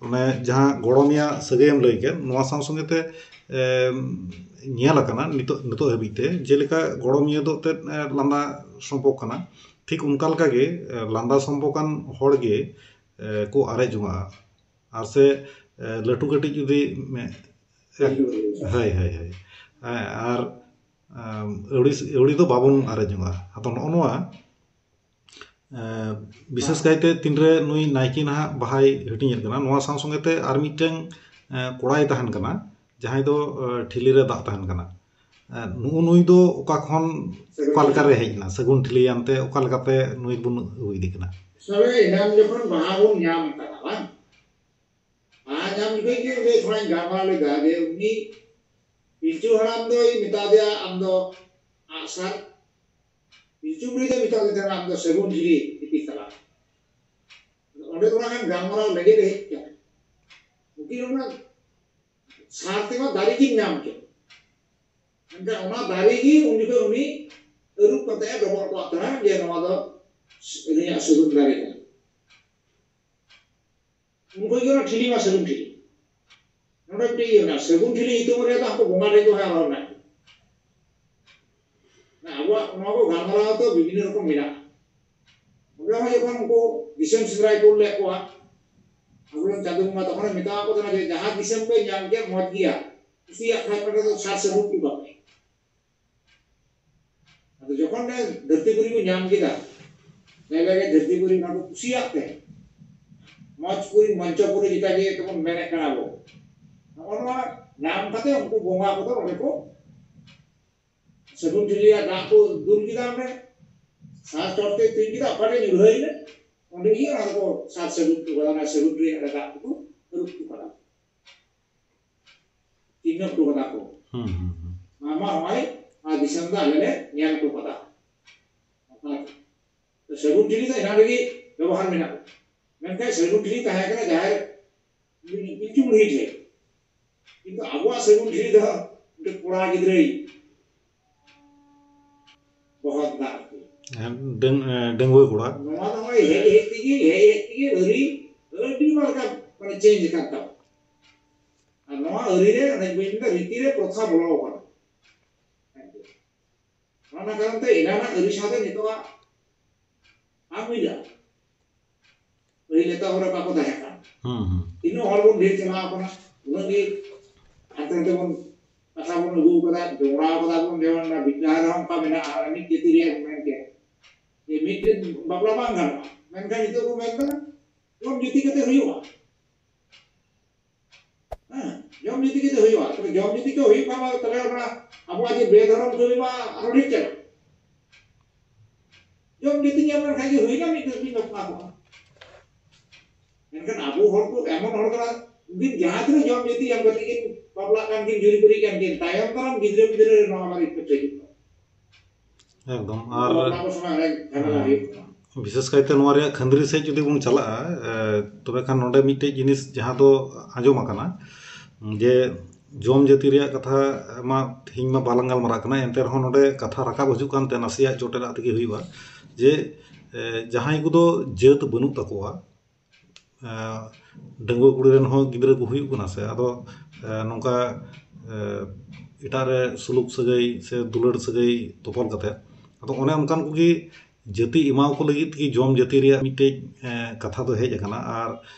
ᱚᱱᱮ ᱡᱟᱦᱟᱸ ᱜᱚᱲᱚᱢᱮᱭᱟ ᱥᱟᱹᱜᱟᱹᱭᱮᱢ ᱞᱟᱹᱭ ᱠᱮᱫ, ᱱᱚᱣᱟ ᱥᱟᱶ ᱥᱚᱸᱜᱮ ᱛᱮ ᱮᱢ, ᱧᱮᱞ ᱟᱠᱟᱱᱟ ᱱᱤᱛᱚᱜ, ᱱᱤᱛᱚᱜ ᱦᱟᱹᱵᱤᱡ ᱛᱮ, ᱡᱮᱞᱮᱠᱟ ᱜᱚᱲᱚᱢᱤᱭᱟᱹ ᱫᱚ ᱮᱱᱛᱮᱫ ᱮ, ᱞᱟᱸᱫᱟ ᱥᱚᱢᱯᱚᱠ ᱠᱟᱱᱟ, ᱴᱷᱤᱠ ᱚᱱᱠᱟ ᱞᱮᱠᱟᱜᱮ ᱮ, ᱞᱟᱸᱫᱟ ᱥᱚᱢᱯᱚᱠᱟᱱ ᱦᱚᱲ ᱜᱮ ᱮ, ᱠᱚ ᱟᱨᱮᱡ ᱡᱚᱝᱟᱜᱼᱟ᱾ ᱟᱨ ᱥᱮ ᱮ, ᱞᱟᱹᱴᱩ ᱠᱟᱹᱴᱤᱡ ᱡᱩᱫᱤ ᱢᱮ-, ᱮ, ᱦᱳᱭ, ᱦᱳᱭ, ᱦᱳᱭ᱾ ᱮ, ᱟᱨ ᱮᱢ, ᱟᱹᱣᱲᱤ, ᱟᱹᱣᱲᱤ ᱫᱚ ᱵᱟᱵᱚᱱ ᱟᱨᱮᱡ ᱡᱚᱝᱟᱜᱼᱟ᱾ ᱟᱫᱚ ᱱᱚᱜᱼᱚ ᱱᱚᱣᱟ ᱮ, ᱵᱤᱥᱮᱥ ᱠᱟᱭᱛᱮ ᱛᱤᱱᱨᱮ ᱱᱩᱭ ᱱᱟᱭᱠᱮ ᱱᱟᱦᱟᱜ ᱵᱟᱦᱟᱭ ᱦᱟᱹᱴᱤᱧᱮᱫ ᱠᱟᱱᱟ, ᱱᱚᱣᱟ ᱥᱟᱶ ᱥᱚᱸᱜᱮ ᱛᱮ ᱟᱨ ᱢᱤᱫᱴᱟᱝ ᱮ, ᱠᱚᱲᱟᱭ ᱛᱟᱦᱮᱱ ᱠᱟᱱᱟ, ᱡᱟᱦᱟᱸᱭ ᱫᱚ ᱮ, ᱴᱷᱤᱞᱤ ᱨᱮ ᱫᱟᱜ ᱛᱟᱦᱮᱱ ᱠᱟᱱᱟ᱾ ᱮ, ᱱᱩᱜᱼᱩ ᱱᱩᱭ ᱫᱚ ᱚᱠᱟ ᱠᱷᱚᱱ, ᱚᱠᱟ ᱞᱮᱠᱟᱨᱮ ᱦᱮᱡ ᱮᱱᱟ? ᱥᱟᱹᱜᱩᱱ ᱴᱷᱤᱞᱤ ᱟᱱᱛᱮ ᱚᱠᱟ ᱞᱮᱠᱟᱛᱮ ᱱᱩᱭ ᱵᱚᱱ ᱟᱹᱜᱩ ᱤᱫᱤ ᱠᱟᱱᱟ? ᱥᱟᱹᱜᱟᱹᱭ ᱮᱱᱟᱝ ᱡᱚᱠᱷᱚᱱ ᱵᱟᱦᱟ ᱵᱚᱱ ᱧᱟᱢ ᱟᱠᱟᱫᱟ, ᱵᱟᱝ? ᱵᱟᱦᱟ ᱧᱟᱢ ᱡᱚᱠᱷᱚᱱ ᱜᱮ ᱚᱸᱰᱮ ᱛᱷᱚᱲᱟᱧ ᱜᱟᱞᱢᱟᱨᱟᱣ ᱞᱮᱫᱟ ᱡᱮ ᱩᱱᱤ ᱯᱤᱞᱪᱩ ᱦᱟᱲᱟᱢ ᱫᱚᱭ ᱢᱮᱛᱟ ᱫᱮᱭᱟ, "ᱟᱢ ᱫᱚ ᱟᱜᱼᱥᱟᱨ", ᱯᱤᱞᱪᱩ ᱵᱩᱲᱦᱤ ᱫᱚᱭ ᱢᱮᱛᱟ ᱫᱮ ᱛᱟᱦᱮᱱᱟ, "ᱟᱢ ᱫᱚ ᱥᱟᱹᱜᱩᱱ ᱴᱷᱤᱞᱤ ᱫᱤᱯᱤᱞ ᱛᱟᱞᱟᱝ ᱢᱮ᱾" ᱚᱸᱰᱮ ᱛᱷᱚᱲᱟ ᱜᱟᱱ ᱜᱟᱞᱢᱟᱨᱟᱣ ᱞᱟᱹᱜᱤᱫ ᱮ ᱦᱮᱡ ᱠᱟᱱᱟ᱾ ᱩᱱᱠᱤᱱ ᱚᱱᱟ ᱥᱟᱨ ᱛᱮᱢᱟ ᱫᱟᱨᱮ ᱠᱤᱱ ᱧᱟᱢ ᱠᱮᱫ, ᱢᱮᱱᱠᱷᱟᱱ ᱚᱱᱟ ᱫᱟᱨᱮ ᱜᱮ ᱩᱱ ᱡᱚᱠᱷᱚᱱ ᱩᱱᱤ ᱟᱹᱨᱩᱵ ᱠᱟᱛᱮ ᱮ ᱰᱚᱵᱚᱜ ᱦᱚᱴᱚᱣᱟᱜ ᱠᱟᱱᱟ ᱡᱮ, "ᱱᱚᱣᱟ ᱫᱚ ᱟᱹᱞᱤᱧᱟᱜ ᱥᱟᱹᱜᱩᱱ ᱫᱟᱨᱮ ᱠᱟᱱᱟ᱾" ᱩᱱ ᱠᱷᱚᱱ ᱜᱮ ᱚᱱᱟ ᱴᱷᱤᱞᱤ ᱢᱟ ᱥᱟᱹᱜᱩᱱ ᱴᱷᱤᱞᱤ᱾ ᱱᱚᱰᱮ ᱢᱤᱫᱴᱮᱡ ᱤᱭᱟᱹ ᱢᱮᱱᱟᱜᱼᱟ, ᱥᱟᱹᱜᱩᱱ ᱴᱷᱤᱞᱤ ᱧᱩᱛᱩᱢ ᱨᱮ ᱫᱚ ᱦᱟᱹᱱᱠᱩ ᱵᱚᱸᱜᱟ ᱴᱷᱮᱱ ᱠᱚ ᱦᱮᱡ ᱨᱚᱲ ᱢᱮᱱᱟᱜᱼᱟ᱾ ᱟᱵᱚᱣᱟᱜ ᱱᱚᱣᱟ ᱠᱚ ᱜᱟᱞᱢᱟᱨᱟᱣ ᱫᱚ ᱵᱤᱵᱷᱤᱱᱱᱚ ᱨᱚᱠᱚᱢ ᱢᱮᱱᱟᱜᱼᱟ᱾ ᱚᱸᱰᱮ ᱦᱚᱸ ᱡᱚᱠᱷᱚᱱ ᱩᱱᱠᱩ ᱫᱤᱥᱚᱢ ᱥᱮᱸᱫᱽᱨᱟᱭ ᱠᱩᱞ ᱞᱮᱫ ᱠᱚᱣᱟ, ᱟᱵᱚᱨᱮᱱ ᱪᱟᱸᱫᱳ ᱵᱚᱸᱜᱟ, ᱛᱚᱠᱷᱚᱱᱮ ᱢᱮᱛᱟ ᱠᱚ ᱠᱟᱱᱟ ᱡᱮ, "ᱡᱟᱦᱟᱸ ᱫᱤᱥᱚᱢ ᱯᱮ ᱧᱟᱢ ᱠᱮᱫ, ᱢᱚᱡᱽ ᱜᱮᱭᱟ, ᱠᱩᱥᱤᱭᱟᱜ ᱠᱷᱟᱱ ᱚᱸᱰᱮ ᱫᱚ ᱥᱟᱨ ᱥᱟᱹᱜᱩᱱ ᱦᱚᱴᱚ ᱠᱟᱜ ᱯᱮ᱾" ᱟᱫᱚ ᱡᱚᱠᱷᱚᱱ ᱜᱮ ᱫᱷᱟᱹᱨᱛᱤ ᱯᱩᱨᱤ ᱠᱚ ᱧᱟᱢ ᱠᱮᱫᱟ, ᱡᱟᱭᱜᱟ ᱜᱮ ᱫᱷᱟᱹᱨᱛᱤ ᱯᱩᱨᱤ ᱚᱱᱟ ᱠᱚ ᱠᱩᱥᱤᱭᱟᱜ ᱛᱮ, ᱢᱚᱧᱪᱚᱯᱩᱨᱤ, ᱢᱚᱧᱪᱚᱯᱩᱨᱤ ᱡᱮᱴᱟ ᱡᱮ ᱛᱮᱵᱚᱱ ᱢᱮᱱᱮᱫ ᱠᱟᱱᱟ ᱵᱚ, ᱱᱚᱜᱼᱚ ᱱᱚᱣᱟ ᱧᱟᱢ ᱠᱟᱛᱮ ᱩᱱᱠᱩ ᱵᱚᱸᱜᱟ ᱠᱚᱫᱚ ᱚᱸᱰᱮ ᱠᱚ ᱥᱟᱹᱜᱩᱱ ᱴᱷᱤᱞᱤ ᱨᱮᱭᱟᱜ ᱫᱟᱜ ᱠᱚ ᱫᱩᱞ ᱠᱮᱫᱟ ᱚᱸᱰᱮ, ᱥᱟᱨ ᱪᱚᱴ ᱛᱮ ᱛᱩᱧ ᱠᱮᱫᱟ, ᱚᱠᱟᱴᱷᱮᱱ ᱧᱩᱨᱦᱟᱹᱭᱮᱱᱟ ᱚᱸᱰᱮ ᱜᱮ ᱚᱱᱟ ᱫᱚᱠᱚ ᱥᱟᱨ ᱥᱟᱹᱜᱩᱱ ᱦᱚᱴᱚ ᱠᱟᱫᱟ, ᱚᱱᱟ ᱥᱟᱹᱜᱩᱱ ᱨᱮᱭᱟᱜ ᱫᱟᱜ ᱠᱚᱠᱚ ᱟᱹᱨᱩᱵ ᱦᱚᱴᱚ ᱠᱟᱫᱟ, ᱪᱤᱱᱦᱟᱹ ᱦᱚᱴᱚ ᱠᱟᱫᱟ ᱠᱚ᱾ ᱦᱩᱸ, ᱦᱩᱸ, ᱦᱩᱸ᱾ ᱢᱟᱢᱟ ᱦᱚᱸᱜᱼᱚᱭ ᱱᱚᱣᱟ ᱫᱤᱥᱚᱢ ᱫᱚ ᱟᱞᱮ ᱞᱮ ᱧᱮᱞ ᱦᱚᱴᱚ ᱠᱟᱫᱟ᱾ ᱚᱱᱠᱟ ᱥᱟᱹᱜᱩᱱ ᱴᱷᱤᱞᱤ ᱫᱚ ᱮᱱᱟᱝ ᱨᱮᱜᱮ ᱵᱮᱵᱚᱦᱟᱨ ᱢᱮᱱᱟᱜᱼᱟ, ᱢᱮᱱᱠᱷᱟᱱ ᱥᱟᱹᱜᱩᱱ ᱴᱷᱤᱞᱤ ᱛᱟᱦᱮᱸ ᱠᱟᱱᱟ ᱡᱟᱦᱟᱸᱭ ᱯᱤᱞᱪᱩ ᱵᱩᱲᱦᱤ ᱴᱷᱮᱱ, ᱠᱤᱱᱛᱩ ᱟᱵᱚᱣᱟᱜ ᱥᱟᱹᱜᱩᱱ ᱴᱷᱤᱞᱤ ᱫᱚ ᱢᱤᱫᱴᱮᱱ ᱠᱚᱲᱟ ᱜᱤᱫᱽᱨᱟᱹᱭ ᱵᱚᱦᱚᱱ ᱫᱟ ᱟᱨᱠᱤ᱾ ᱰᱟᱹᱝ-, ᱰᱟᱺᱜᱩᱣᱟᱹ ᱠᱚᱲᱟ᱾ ᱱᱚᱣᱟ ᱫᱚ ᱱᱚᱜᱼᱚᱭ ᱦᱮᱡ ᱦᱮᱡ ᱛᱮᱜᱮ, ᱦᱮᱡ ᱦᱮᱡ ᱛᱮᱜᱮ ᱟᱹᱨᱤ ᱟᱹᱰᱤ ᱞᱮᱠᱟ ᱢᱟᱱᱮ change ᱟᱠᱟᱱ ᱛᱟᱵᱚᱱᱟ᱾ ᱟᱨ ᱱᱚᱣᱟ ᱟᱹᱨᱤ ᱨᱮ ᱚᱱᱮ ᱵᱟᱹᱧ ᱢᱮᱱᱫᱟ, ᱨᱤᱛᱤ ᱨᱮ ᱯᱨᱚᱛᱷᱟ ᱵᱚᱞᱚ ᱟᱠᱟᱱᱟ᱾ ᱚᱱᱟ ᱠᱟᱨᱚᱱ ᱛᱮ ᱮᱱᱟᱱᱟᱜ ᱟᱹᱨᱤ ᱥᱟᱶᱛᱮ ᱱᱤᱛᱚᱜᱟᱜ ᱵᱟᱝ ᱢᱤᱞᱟᱹᱜᱼᱟ᱾ ᱯᱟᱹᱦᱤᱞ ᱮᱛᱟ ᱦᱚᱲ ᱵᱟᱠᱚ ᱛᱟᱦᱮᱸ ᱠᱟᱱ᱾ ᱦᱩᱸ, ᱦᱩᱸ᱾ ᱛᱤᱱᱟᱹᱜ ᱦᱚᱲ ᱵᱚᱱ ᱰᱷᱮᱨ ᱪᱟᱞᱟᱣ ᱠᱟᱱᱟ, ᱩᱱᱟᱹᱜ ᱜᱮ ᱦᱟᱱᱛᱮ ᱱᱟᱛᱮ ᱵᱚᱱ ᱠᱟᱛᱷᱟ ᱵᱚᱱ ᱟᱹᱜᱩ ᱠᱟᱫᱟ, ᱡᱚᱲᱟᱣ ᱠᱟᱫᱟ ᱵᱚᱱ, ᱡᱮᱢᱚᱱ ᱚᱱᱟ ᱵᱤᱫᱽᱫᱟᱹ ᱨᱮᱦᱚᱸ ᱚᱱᱠᱟ ᱢᱮᱱᱟᱜᱼᱟ, ᱢᱤᱫ ᱡᱟᱹᱛᱤ ᱨᱮᱭᱟᱜ ᱢᱮᱱ ᱠᱮᱫ ᱡᱮ ᱢᱤᱫᱴᱮᱱ ᱵᱟᱯᱞᱟ ᱵᱟᱝ ᱜᱟᱱᱚᱜᱼᱟ, ᱢᱮᱱᱠᱷᱟᱱ ᱱᱤᱛᱚᱜ ᱠᱚ ᱢᱮᱱ ᱠᱟᱱᱟ ᱡᱚᱢ ᱡᱩᱛᱤ ᱠᱟᱛᱮ ᱦᱩᱭᱩᱜᱼᱟ᱾ ᱦᱮᱸ, ᱡᱚᱢ ᱡᱩᱛᱤ ᱠᱟᱛᱮ ᱦᱩᱭᱩᱜᱼᱟ᱾ ᱛᱚᱵᱮ ᱡᱚᱢ ᱡᱩᱛᱤ ᱠᱚ ᱦᱩᱭᱩᱜ ᱠᱷᱟᱱ ᱢᱟ ᱛᱚᱵᱮ ᱚᱱᱟ ᱟᱵᱚᱣᱟᱜ ᱡᱮ ᱵᱮᱫᱷᱚᱨᱚᱢ ᱠᱟᱹᱢᱤ ᱢᱟ ᱟᱨᱚ ᱰᱷᱮᱨ ᱪᱟᱞᱟᱜ᱾ ᱡᱚᱢ ᱡᱩᱛᱤ ᱧᱟᱢ ᱞᱮᱱᱠᱷᱟᱱ ᱜᱮ ᱦᱩᱭᱱᱟ, ᱢᱤᱫ ᱫᱤᱱ ᱵᱟᱯᱞᱟ ᱠᱚᱜᱼᱟ᱾ ᱢᱮᱱᱠᱷᱟᱱ ᱟᱵᱚ ᱦᱚᱲ ᱠᱚ ᱮᱢᱚᱱ ᱦᱚᱲ ᱠᱟᱱᱟ, ᱩᱱᱠᱤᱱ ᱡᱟᱦᱟᱸ ᱛᱤᱱᱟᱹᱜ ᱡᱚᱢ ᱡᱩᱛᱤ ᱮᱢ ᱠᱟᱛᱮ ᱠᱤᱱ ᱵᱟᱯᱞᱟᱜ ᱠᱟᱱ ᱠᱤᱱ, ᱡᱩᱨᱤ ᱯᱟᱹᱨᱤ ᱠᱟᱱ ᱠᱤᱱ, ᱛᱟᱭᱚᱢ ᱫᱟᱨᱟᱢ ᱜᱤᱫᱽᱨᱟᱹ ᱯᱤᱫᱽᱨᱟᱹ ᱨᱮ ᱱᱚᱣᱟ ᱢᱟ effect ᱦᱤᱡᱩᱜ ᱠᱟᱱᱟ᱾ ᱮᱠᱫᱚᱢ᱾ ᱟᱨ ᱟᱵᱚ ᱥᱚᱢᱟᱡᱽ ᱨᱮ ᱡᱷᱟᱢᱮᱞᱟ ᱦᱩᱭᱩᱜ ᱠᱟᱱᱟ᱾ ᱵᱤᱥᱮᱥ ᱠᱟᱭᱛᱮ ᱱᱚᱣᱟ ᱨᱮᱭᱟᱜ ᱠᱷᱟᱹᱱᱫᱽᱨᱤ ᱥᱮᱫ ᱡᱩᱫᱤ ᱵᱚᱱ ᱪᱟᱞᱟᱜᱼᱟ, ᱮ, ᱛᱚᱵᱮ ᱠᱷᱟᱱ ᱱᱚᱰᱮ ᱢᱤᱫᱴᱮᱡ ᱡᱤᱱᱤᱥ ᱡᱟᱦᱟᱸ ᱫᱚ ᱟᱸᱡᱚᱢ ᱟᱠᱟᱱᱟ, ᱡᱮ ᱡᱚᱢ ᱡᱟᱹᱛᱤ ᱨᱮᱭᱟᱜ ᱠᱟᱛᱷᱟ ᱢᱟ ᱛᱮᱦᱮᱧ ᱢᱟ ᱵᱟᱞᱟᱝ ᱜᱟᱞᱢᱟᱨᱟᱜ ᱠᱟᱱᱟ, ᱮᱱᱛᱮ ᱨᱮᱦᱚᱸ ᱱᱚᱰᱮ ᱠᱟᱛᱷᱟ ᱨᱟᱠᱟᱵ ᱦᱤᱡᱩᱜ ᱠᱟᱱᱛᱮ ᱱᱟᱥᱮᱭᱟᱜ ᱡᱚᱴᱮᱫᱟᱜ ᱛᱮᱜᱮ ᱦᱩᱭᱩᱜᱼᱟ, ᱡᱮ, ᱮ, ᱡᱟᱦᱟᱸᱭ ᱠᱚᱫᱚ ᱡᱟᱹᱛ ᱵᱟᱹᱱᱩᱜ ᱛᱟᱠᱚᱣᱟ, ᱮ, ᱰᱟᱺᱜᱩᱣᱟᱹ ᱠᱩᱲᱤ ᱨᱮᱱ ᱦᱚᱸ ᱜᱤᱫᱽᱨᱟᱹ ᱠᱚ ᱦᱩᱭᱩᱜ ᱠᱟᱱᱟ ᱥᱮ, ᱟᱫᱚ, ᱮ, ᱱᱚᱝᱠᱟ, ᱮ, ᱮᱴᱟᱜ ᱨᱮ ᱥᱩᱞᱩᱠ ᱥᱟᱹᱜᱟᱹᱭ ᱥᱮ ᱫᱩᱞᱟᱹᱲ ᱥᱟᱹᱜᱟᱹᱭ ᱛᱚᱯᱚᱞ ᱠᱟᱛᱮ, ᱟᱫᱚ ᱚᱱᱮ ᱚᱱᱠᱟᱱ ᱠᱚᱜᱮ ᱡᱟᱹᱛᱤ ᱮᱢᱟᱣ ᱠᱚ ᱞᱟᱹᱜᱤᱫ ᱛᱮᱜᱮ ᱡᱚᱢ ᱡᱟᱹᱛᱤ ᱨᱮᱭᱟᱜ ᱢᱤᱫᱴᱮᱡ, ᱮ, ᱠᱟᱛᱷᱟ ᱫᱚ ᱦᱮᱡ ᱟᱠᱟᱱᱟ᱾ ᱟᱨ,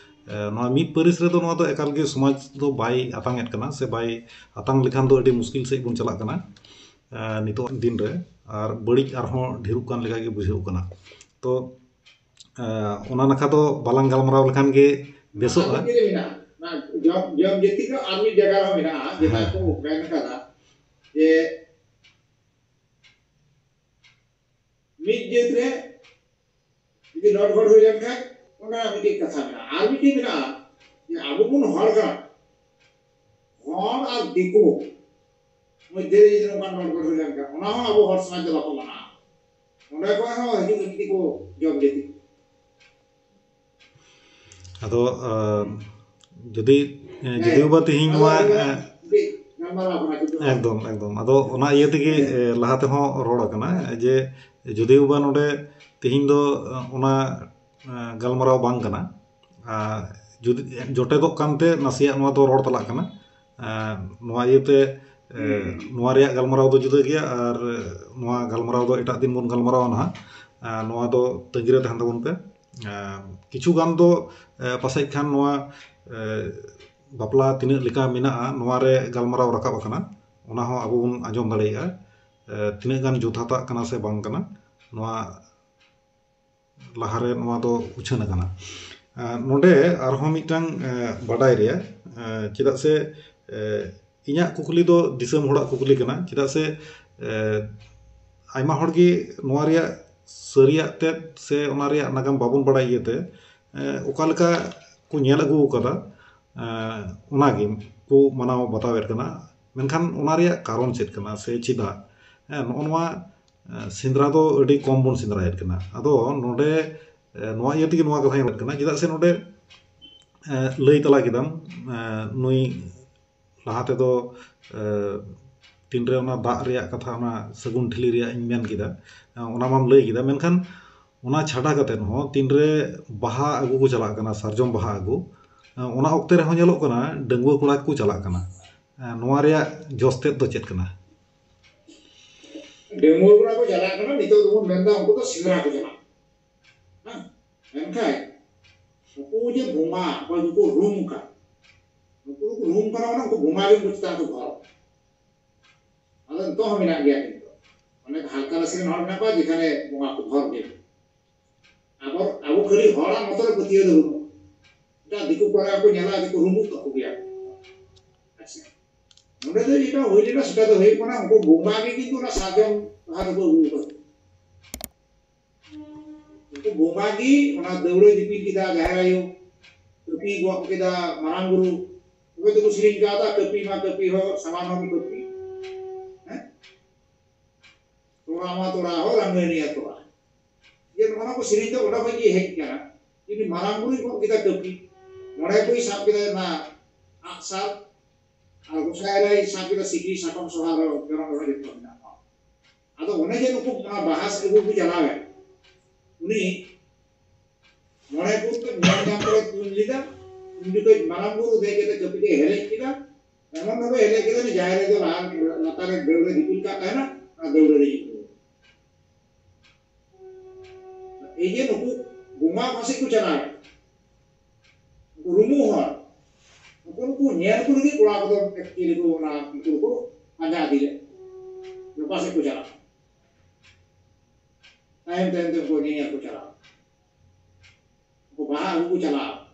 ᱮ, ᱱᱚᱣᱟ ᱢᱤᱫ ᱯᱟᱹᱨᱤᱥ ᱨᱮᱫᱚ ᱱᱚᱣᱟ ᱫᱚ ᱮᱠᱟᱞ ᱜᱮ ᱥᱚᱢᱟᱡᱽ ᱫᱚ ᱵᱟᱭ ᱟᱛᱟᱝ ᱮᱫ ᱠᱟᱱᱟ ᱥᱮ ᱵᱟᱭ ᱟᱛᱟᱝ ᱞᱮᱠᱷᱟᱱ ᱫᱚ ᱟᱹᱰᱤ ᱢᱩᱥᱠᱤᱞ ᱥᱮᱫ ᱵᱚᱱ ᱪᱟᱞᱟᱜ ᱠᱟᱱᱟ, ᱮ, ᱱᱤᱛᱚᱜ ᱫᱤᱱ ᱨᱮ᱾ ᱟᱨ ᱵᱟᱹᱲᱤᱡ ᱟᱨᱦᱚᱸ ᱰᱷᱮᱨᱚᱜ ᱠᱟᱱ ᱞᱮᱠᱟ ᱜᱮ ᱵᱩᱡᱷᱟᱹᱣ ᱠᱟᱱᱟ᱾ ᱛᱚ ᱚᱱᱟ ᱱᱟᱠᱷᱟ ᱫᱚ ᱵᱟᱞᱟᱝ ᱜᱟᱞᱢᱟᱨᱟᱣ ᱞᱮᱠᱷᱟᱱ ᱜᱮ ᱵᱮᱥᱚᱜᱼᱟ᱾ ᱟᱨ ᱢᱤᱫ ᱡᱟᱭᱜᱟ ᱨᱮ ᱢᱮᱱᱟᱜᱼᱟ, ᱚᱱᱟ ᱡᱚᱢ ᱡᱚᱢ ᱡᱟᱹᱛᱤ ᱫᱚ ᱟᱨ ᱢᱤᱫ ᱡᱟᱭᱜᱟ ᱨᱮᱦᱚᱸ ᱢᱮᱱᱟᱜᱼᱟ, ᱡᱮᱴᱟ ᱠᱚ ᱢᱮᱱ ᱠᱟᱫᱟ ᱡᱮ ᱢᱤᱫ ᱡᱟᱹᱛ ᱨᱮ ᱡᱩᱫᱤ ᱱᱚᱴ ᱜᱚᱴ ᱦᱩᱭ ᱞᱮᱱᱠᱷᱟᱱ ᱚᱱᱟ ᱢᱤᱫᱴᱤᱡ ᱠᱟᱛᱷᱟ ᱢᱮᱱᱟᱜᱼᱟ᱾ ᱟᱨ ᱢᱤᱫᱴᱤᱡ ᱢᱮᱱᱟᱜᱼᱟ ᱡᱮ ᱟᱵᱚ ᱵᱚᱱ ᱦᱚᱲ ᱠᱟᱱᱟ, ᱦᱚᱲ ᱟᱨ ᱫᱤᱠᱩ ᱢᱚᱫᱽᱫᱷᱮ ᱨᱮ ᱡᱩᱫᱤ ᱱᱚᱝᱠᱟᱱ ᱱᱚᱴ ᱜᱚᱴ ᱦᱩᱭ ᱞᱮᱱᱠᱷᱟᱱ ᱚᱱᱟ ᱦᱚᱸ ᱟᱵᱚ ᱦᱚᱲ ᱥᱚᱢᱟᱡᱽ ᱫᱚ ᱵᱟᱠᱚ ᱢᱟᱱᱟᱣᱟ᱾ ᱚᱸᱰᱮ ᱠᱷᱚᱱ ᱦᱚᱸ ᱦᱤᱡᱩᱜ ᱞᱟᱹᱜᱤᱫ ᱠᱚ ᱡᱚᱢ ᱞᱟᱹᱜᱤᱫ᱾ ᱟᱫᱚ ᱡᱩᱫᱤ ᱡᱩᱫᱤ ᱵᱟ ᱛᱮᱦᱮᱧ ᱱᱚᱣᱟ ᱮᱠᱫᱚᱢ ᱮᱠᱫᱚᱢ ᱟᱫᱚ ᱚᱱᱟ ᱤᱭᱟᱹ ᱛᱮᱜᱮ ᱞᱟᱦᱟ ᱛᱮᱦᱚᱸ ᱨᱚᱲ ᱟᱠᱟᱱᱟ ᱡᱮ ᱡᱩᱫᱤ ᱵᱟ ᱱᱚᱰᱮ ᱛᱮᱦᱮᱧ ᱫᱚ ᱚᱱᱟ ᱜᱟᱞᱢᱟᱨᱟᱣ ᱵᱟᱝ ᱠᱟᱱᱟ᱾ ᱡᱩᱫᱤ ᱡᱚᱴᱮᱫᱚᱜ ᱠᱟᱱᱛᱮ ᱱᱟᱥᱮᱭᱟᱜ ᱱᱚᱣᱟ ᱫᱚ ᱨᱚᱲ ᱪᱟᱞᱟᱜ ᱠᱟᱱᱟ᱾ ᱱᱚᱣᱟ ᱤᱭᱟᱹᱛᱮ ᱱᱚᱣᱟ ᱨᱮᱭᱟᱜ ᱜᱟᱞᱢᱟᱨᱟᱣ ᱫᱚ ᱡᱩᱫᱟᱹ ᱜᱮᱭᱟ ᱟᱨ ᱱᱚᱣᱟ ᱜᱟᱞᱢᱟᱨᱟᱣ ᱫᱚ ᱮᱴᱟᱜ ᱫᱤᱱ ᱵᱚᱱ ᱜᱟᱞᱢᱟᱨᱟᱣᱟ ᱱᱟᱦᱟᱜ᱾ ᱱᱚᱣᱟ ᱫᱚ ᱛᱟᱺᱜᱤ ᱨᱮ ᱛᱟᱦᱮᱱ ᱛᱟᱵᱚᱱ ᱯᱮ᱾ ᱠᱤᱪᱷᱩ ᱜᱟᱱ ᱫᱚ ᱯᱟᱥᱮᱡ ᱠᱷᱟᱱ ᱱᱚᱣᱟ ᱵᱟᱯᱞᱟ ᱛᱤᱱᱟᱹᱜ ᱞᱮᱠᱟ ᱢᱮᱱᱟᱜᱼᱟ ᱱᱚᱣᱟ ᱨᱮ ᱜᱟᱞᱢᱟᱨᱟᱣ ᱨᱟᱠᱟᱵ ᱟᱠᱟᱱᱟ, ᱚᱱᱟ ᱦᱚᱸ ᱟᱵᱚ ᱵᱚᱱ ᱟᱸᱡᱚᱢ ᱫᱟᱲᱮᱭᱟᱜᱼᱟ᱾ ᱛᱤᱱᱟᱹᱜ ᱜᱟᱱ ᱡᱚᱛᱷᱟᱛᱟᱜ ᱠᱟᱱᱟ ᱥᱮ ᱵᱟᱝ ᱠᱟᱱᱟ ᱱᱚᱣᱟ ᱞᱟᱦᱟᱨᱮ ᱱᱚᱣᱟ ᱫᱚ ᱩᱪᱷᱟᱹᱱ ᱟᱠᱟᱱᱟ᱾ ᱱᱚᱰᱮ ᱟᱨᱦᱚᱸ ᱢᱤᱫᱴᱟᱝ ᱵᱟᱰᱟᱭ ᱨᱮᱭᱟᱜ, ᱪᱮᱫᱟᱜ ᱥᱮ ᱤᱧᱟᱹᱜ ᱠᱩᱠᱞᱤ ᱫᱚ ᱫᱤᱥᱚᱢ ᱦᱚᱲᱟᱜ ᱠᱩᱠᱞᱤ ᱠᱟᱱᱟ, ᱪᱮᱫᱟᱜ ᱥᱮ ᱟᱭᱢᱟ ᱦᱚᱲ ᱜᱮ ᱱᱚᱣᱟ ᱨᱮᱭᱟᱜ ᱥᱟᱹᱨᱤᱭᱟᱜ ᱛᱮᱫ ᱥᱮ ᱚᱱᱟ ᱨᱮᱭᱟᱜ ᱱᱟᱜᱟᱢ ᱵᱟᱵᱚᱱ ᱵᱟᱲᱟᱭ ᱤᱭᱟᱹᱛᱮ ᱚᱠᱟ ᱞᱮᱠᱟ ᱠᱚ ᱧᱮᱞ ᱟᱹᱜᱩ ᱟᱠᱟᱫᱟ, ᱚᱱᱟᱜᱮ ᱠᱚ ᱢᱟᱱᱟᱣ ᱵᱟᱛᱟᱣᱮᱫ ᱠᱟᱱᱟ᱾ ᱢᱮᱱᱠᱷᱟᱱ ᱚᱱᱟ ᱨᱮᱭᱟᱜ ᱠᱟᱨᱚᱱ ᱪᱮᱫ ᱠᱟᱱᱟ ᱥᱮ ᱪᱮᱫᱟᱜ ᱱᱚᱜᱼᱚ ᱱᱚᱣᱟ ᱥᱮᱸᱫᱽᱨᱟ ᱫᱚ ᱟᱹᱰᱤ ᱠᱚᱢ ᱵᱚᱱ ᱥᱮᱸᱫᱽᱨᱟᱭᱮᱫ ᱠᱟᱱᱟ᱾ ᱟᱫᱚ ᱱᱚᱰᱮ ᱱᱚᱣᱟ ᱤᱭᱟᱹ ᱛᱮᱜᱮ ᱱᱚᱣᱟ ᱠᱟᱛᱷᱟᱧ ᱨᱚᱲ ᱠᱟᱱᱟ, ᱪᱮᱫᱟᱜ ᱥᱮ ᱱᱚᱰᱮ ᱞᱟᱹᱭ ᱛᱟᱞᱟ ᱠᱮᱫᱟᱢ ᱱᱩᱭ ᱞᱟᱦᱟ ᱛᱮᱫᱚ ᱛᱤᱱᱨᱮ ᱚᱱᱟ ᱫᱟᱜ ᱨᱮᱭᱟᱜ ᱠᱟᱛᱷᱟ, ᱚᱱᱟ ᱥᱟᱹᱜᱩᱱ ᱴᱷᱤᱞᱤ ᱨᱮᱭᱟᱜ ᱤᱧ ᱢᱮᱱ ᱠᱮᱫᱟ, ᱚᱱᱟ ᱢᱟᱢ ᱞᱟᱹᱭ ᱠᱮᱫᱟ, ᱢᱮᱱᱠᱷᱟᱱ ᱚᱱᱟ ᱪᱷᱟᱰᱟ ᱠᱟᱛᱮ ᱦᱚᱸ ᱛᱤᱱᱨᱮ ᱵᱟᱦᱟ ᱟᱹᱜᱩ ᱠᱚ ᱪᱟᱞᱟᱜ ᱠᱟᱱᱟ, ᱥᱟᱨᱡᱚᱢ ᱵᱟᱦᱟ ᱟᱹᱜᱩ, ᱚᱱᱟ ᱚᱠᱛᱮ ᱨᱮᱦᱚᱸ ᱧᱮᱞᱚᱜ ᱠᱟᱱᱟ ᱰᱟᱺᱜᱩᱣᱟᱹ ᱠᱚᱲᱟ ᱠᱚ ᱪᱟᱞᱟᱜ ᱠᱟᱱᱟ᱾ ᱱᱚᱣᱟ ᱨᱮᱭᱟᱜ ᱡᱚᱥ ᱛᱮᱫ ᱫᱚ ᱪᱮᱫ ᱠᱟᱱᱟ? ᱰᱟᱺᱜᱩᱣᱟᱹ ᱠᱚᱲᱟ ᱠᱚ ᱪᱟᱞᱟᱜ ᱠᱟᱱᱟ, ᱱᱤᱛᱚᱜ ᱫᱚᱵᱚᱱ ᱢᱮᱱᱫᱟ ᱩᱱᱠᱩ ᱫᱚ ᱥᱮᱸᱫᱽᱨᱟ ᱠᱚ ᱪᱟᱞᱟᱜ ᱠᱟᱱᱟ᱾ ᱦᱮᱸ? ᱢᱮᱱᱠᱷᱟᱱ ᱱᱩᱠᱩ ᱡᱮ ᱵᱚᱸᱜᱟ, ᱚᱠᱚᱭ ᱠᱚᱠᱚ ᱨᱩᱢ ᱠᱟᱱ, ᱱᱩᱠᱩ ᱫᱚᱠᱚ ᱨᱩᱢ ᱠᱟᱱᱟ, ᱢᱟᱱᱮ ᱩᱱᱠᱩ ᱵᱚᱸᱜᱟ ᱜᱮ ᱩᱱᱠᱩ ᱪᱮᱛᱟᱱ ᱨᱮᱠᱚ ᱵᱷᱚᱨ᱾ ᱟᱫᱚ ᱱᱤᱛᱚᱜ ᱦᱚᱸ ᱢᱮᱱᱟᱜ ᱜᱮᱭᱟ, ᱠᱤᱱᱛᱩ ᱚᱱᱮᱠ ᱦᱟᱞᱠᱟ ᱱᱟᱥᱮ ᱨᱮᱱ ᱦᱚᱲ ᱢᱮᱱᱟᱜ ᱠᱚᱣᱟ, ᱡᱮᱠᱷᱟᱱᱮ ᱵᱚᱸᱜᱟ ᱠᱚ ᱵᱷᱚᱨ ᱜᱮ᱾ ᱟᱵᱚ ᱟᱵᱚ ᱠᱷᱟᱹᱞᱤ ᱦᱚᱲᱟᱜ ᱢᱚᱛᱚ ᱨᱮ ᱯᱟᱹᱛᱭᱟᱹᱣ ᱫᱚ ᱵᱟᱹᱱᱩᱜᱼᱟ᱾ ᱮᱴᱟᱜ ᱫᱤᱠᱩ ᱠᱚᱨᱮ ᱠᱚ ᱧᱮᱞᱟ ᱡᱮ ᱠᱚ ᱨᱩᱢᱩᱜ ᱛᱟᱠᱚ ᱜᱮᱭᱟ᱾ ᱟᱪᱪᱷᱟ, ᱱᱚᱰᱮ ᱫᱚ ᱡᱮᱴᱟ ᱦᱩᱭ ᱞᱮᱱᱟ ᱥᱮᱴᱟ ᱫᱚ ᱦᱩᱭᱩᱜ ᱠᱟᱱᱟ ᱩᱱᱠᱩ ᱵᱚᱸᱜᱟ ᱜᱮ ᱠᱤᱱᱛᱩ ᱚᱱᱟ ᱥᱟᱨᱡᱚᱢ ᱵᱟᱦᱟ ᱫᱚᱠᱚ ᱟᱹᱜᱩ ᱟᱠᱟᱫᱟ᱾ ᱩᱱᱠᱩ ᱵᱚᱸᱜᱟ ᱜᱮ ᱚᱱᱟ ᱫᱟᱹᱣᱲᱟᱹ ᱫᱤᱯᱤᱞ ᱠᱮᱫᱟ ᱡᱟᱦᱮᱨ ᱟᱭᱳ, ᱠᱟᱹᱯᱤ ᱜᱚᱜ ᱠᱮᱫᱟ ᱢᱟᱨᱟᱝ ᱵᱩᱨᱩ, ᱛᱚᱵᱮ ᱛᱚᱠᱚ ᱥᱮᱨᱮᱧ ᱠᱟᱫᱟ ᱠᱟᱹᱯᱤ ᱢᱟ ᱠᱟᱹᱯᱤ ᱦᱚᱸ ᱥᱟᱢᱟᱱ ᱦᱚᱸ ᱠᱟᱹᱯᱤ, ᱦᱮᱸ? ᱛᱚᱲᱟ ᱢᱟ ᱛᱚᱲᱟ ᱦᱚᱸ ᱨᱟᱝᱜᱟᱹᱱᱤᱭᱟ ᱛᱚᱲᱟ᱾ ᱡᱮ ᱱᱚᱜᱼᱚ ᱱᱚᱣᱟ ᱠᱚ ᱥᱮᱨᱮᱧ ᱫᱚ ᱚᱸᱰᱮ ᱠᱷᱚᱱ ᱜᱮ ᱦᱮᱡ ᱠᱟᱱᱟ᱾ ᱡᱩᱫᱤ ᱢᱟᱨᱟᱝ ᱵᱩᱨᱩᱭ ᱜᱚᱜ ᱠᱮᱫᱟ ᱠᱟᱹᱯᱤ, ᱢᱚᱬᱮ ᱠᱚᱭ ᱥᱟᱵ ᱠᱮᱫᱟ ᱚᱱᱟ ᱟᱜᱼᱥᱟᱨ, ᱟᱨ ᱜᱚᱸᱥᱟᱭ ᱮᱨᱟᱭ ᱥᱟᱵ ᱠᱮᱫᱟ ᱥᱤᱠᱲᱤ, ᱥᱟᱠᱚᱢ, ᱥᱚᱦᱟ, ᱨᱚ-, ᱡᱚᱱᱚᱜ, ᱨᱚᱰᱚᱡ ᱡᱚᱛᱚ ᱢᱮᱱᱟᱜᱼᱟ᱾ ᱟᱫᱚ ᱚᱱᱮ ᱡᱮ ᱱᱩᱠᱩ ᱚᱱᱟ ᱵᱟᱦᱟ ᱥᱮᱫ ᱠᱚ ᱪᱟᱞᱟᱣᱮᱱ, ᱩᱱᱤ ᱢᱚᱬᱮ ᱠᱚ ᱧᱮᱞ ᱧᱟᱢ ᱠᱟᱛᱮ ᱛᱩᱧ ᱞᱮᱫᱟ᱾ ᱩᱱ ᱡᱚᱠᱷᱚᱡ ᱢᱟᱨᱟᱝ ᱵᱩᱨᱩ ᱫᱮᱡ ᱠᱟᱛᱮ ᱠᱟᱹᱯᱤ ᱛᱮ ᱦᱮᱞᱮᱡ ᱠᱮᱫᱟ᱾ ᱮᱢᱚᱱ ᱵᱷᱟᱵᱮ ᱦᱮᱞᱮᱡ ᱠᱮᱫᱟ ᱡᱮ ᱡᱟᱦᱮᱨ ᱨᱮᱫᱚ ᱞᱟᱦᱟ ᱞᱟᱛᱟᱨ ᱨᱮ ᱫᱟᱹᱣᱲᱟᱹ ᱫᱤᱯᱤᱞ ᱠᱟᱜ ᱛᱟᱦᱮᱱᱟ, ᱚᱱᱟ ᱫᱟᱹᱣᱲᱟᱹ ᱨᱮ ᱧᱩᱨᱩ᱾ ᱮᱭ ᱡᱮ ᱱᱩᱠᱩ ᱵᱚᱸᱜᱟ ᱚᱠᱟ ᱥᱮᱫ ᱠᱚ ᱪᱟᱞᱟᱣ ᱮᱱᱟ? ᱩᱱᱠᱩ ᱨᱩᱢᱩᱜ ᱦᱚᱲ, ᱩᱱᱠᱩ ᱱᱩᱠᱩ ᱧᱮᱞ ᱠᱚ ᱞᱟᱹᱜᱤᱫ ᱠᱚᱲᱟ ᱠᱚᱫᱚ actually ᱠᱚ ᱚᱱᱟ ᱩᱱᱠᱩ ᱫᱚᱠᱚ ᱯᱟᱸᱡᱟ ᱤᱫᱤ ᱞᱮᱫ ᱠᱚᱣᱟ᱾ ᱚᱠᱟ ᱥᱮᱫ ᱠᱚ ᱪᱟᱞᱟᱜᱼᱟ? ᱛᱟᱭᱚᱢ ᱛᱟᱭᱚᱢ ᱛᱮ ᱩᱱᱠᱩ ᱧᱮᱧᱮᱞ ᱠᱚ ᱪᱟᱞᱟᱜᱼᱟ᱾ ᱩᱱᱠᱩ ᱵᱟᱦᱟ ᱟᱹᱜᱩ ᱠᱚ ᱪᱟᱞᱟᱜᱼᱟ᱾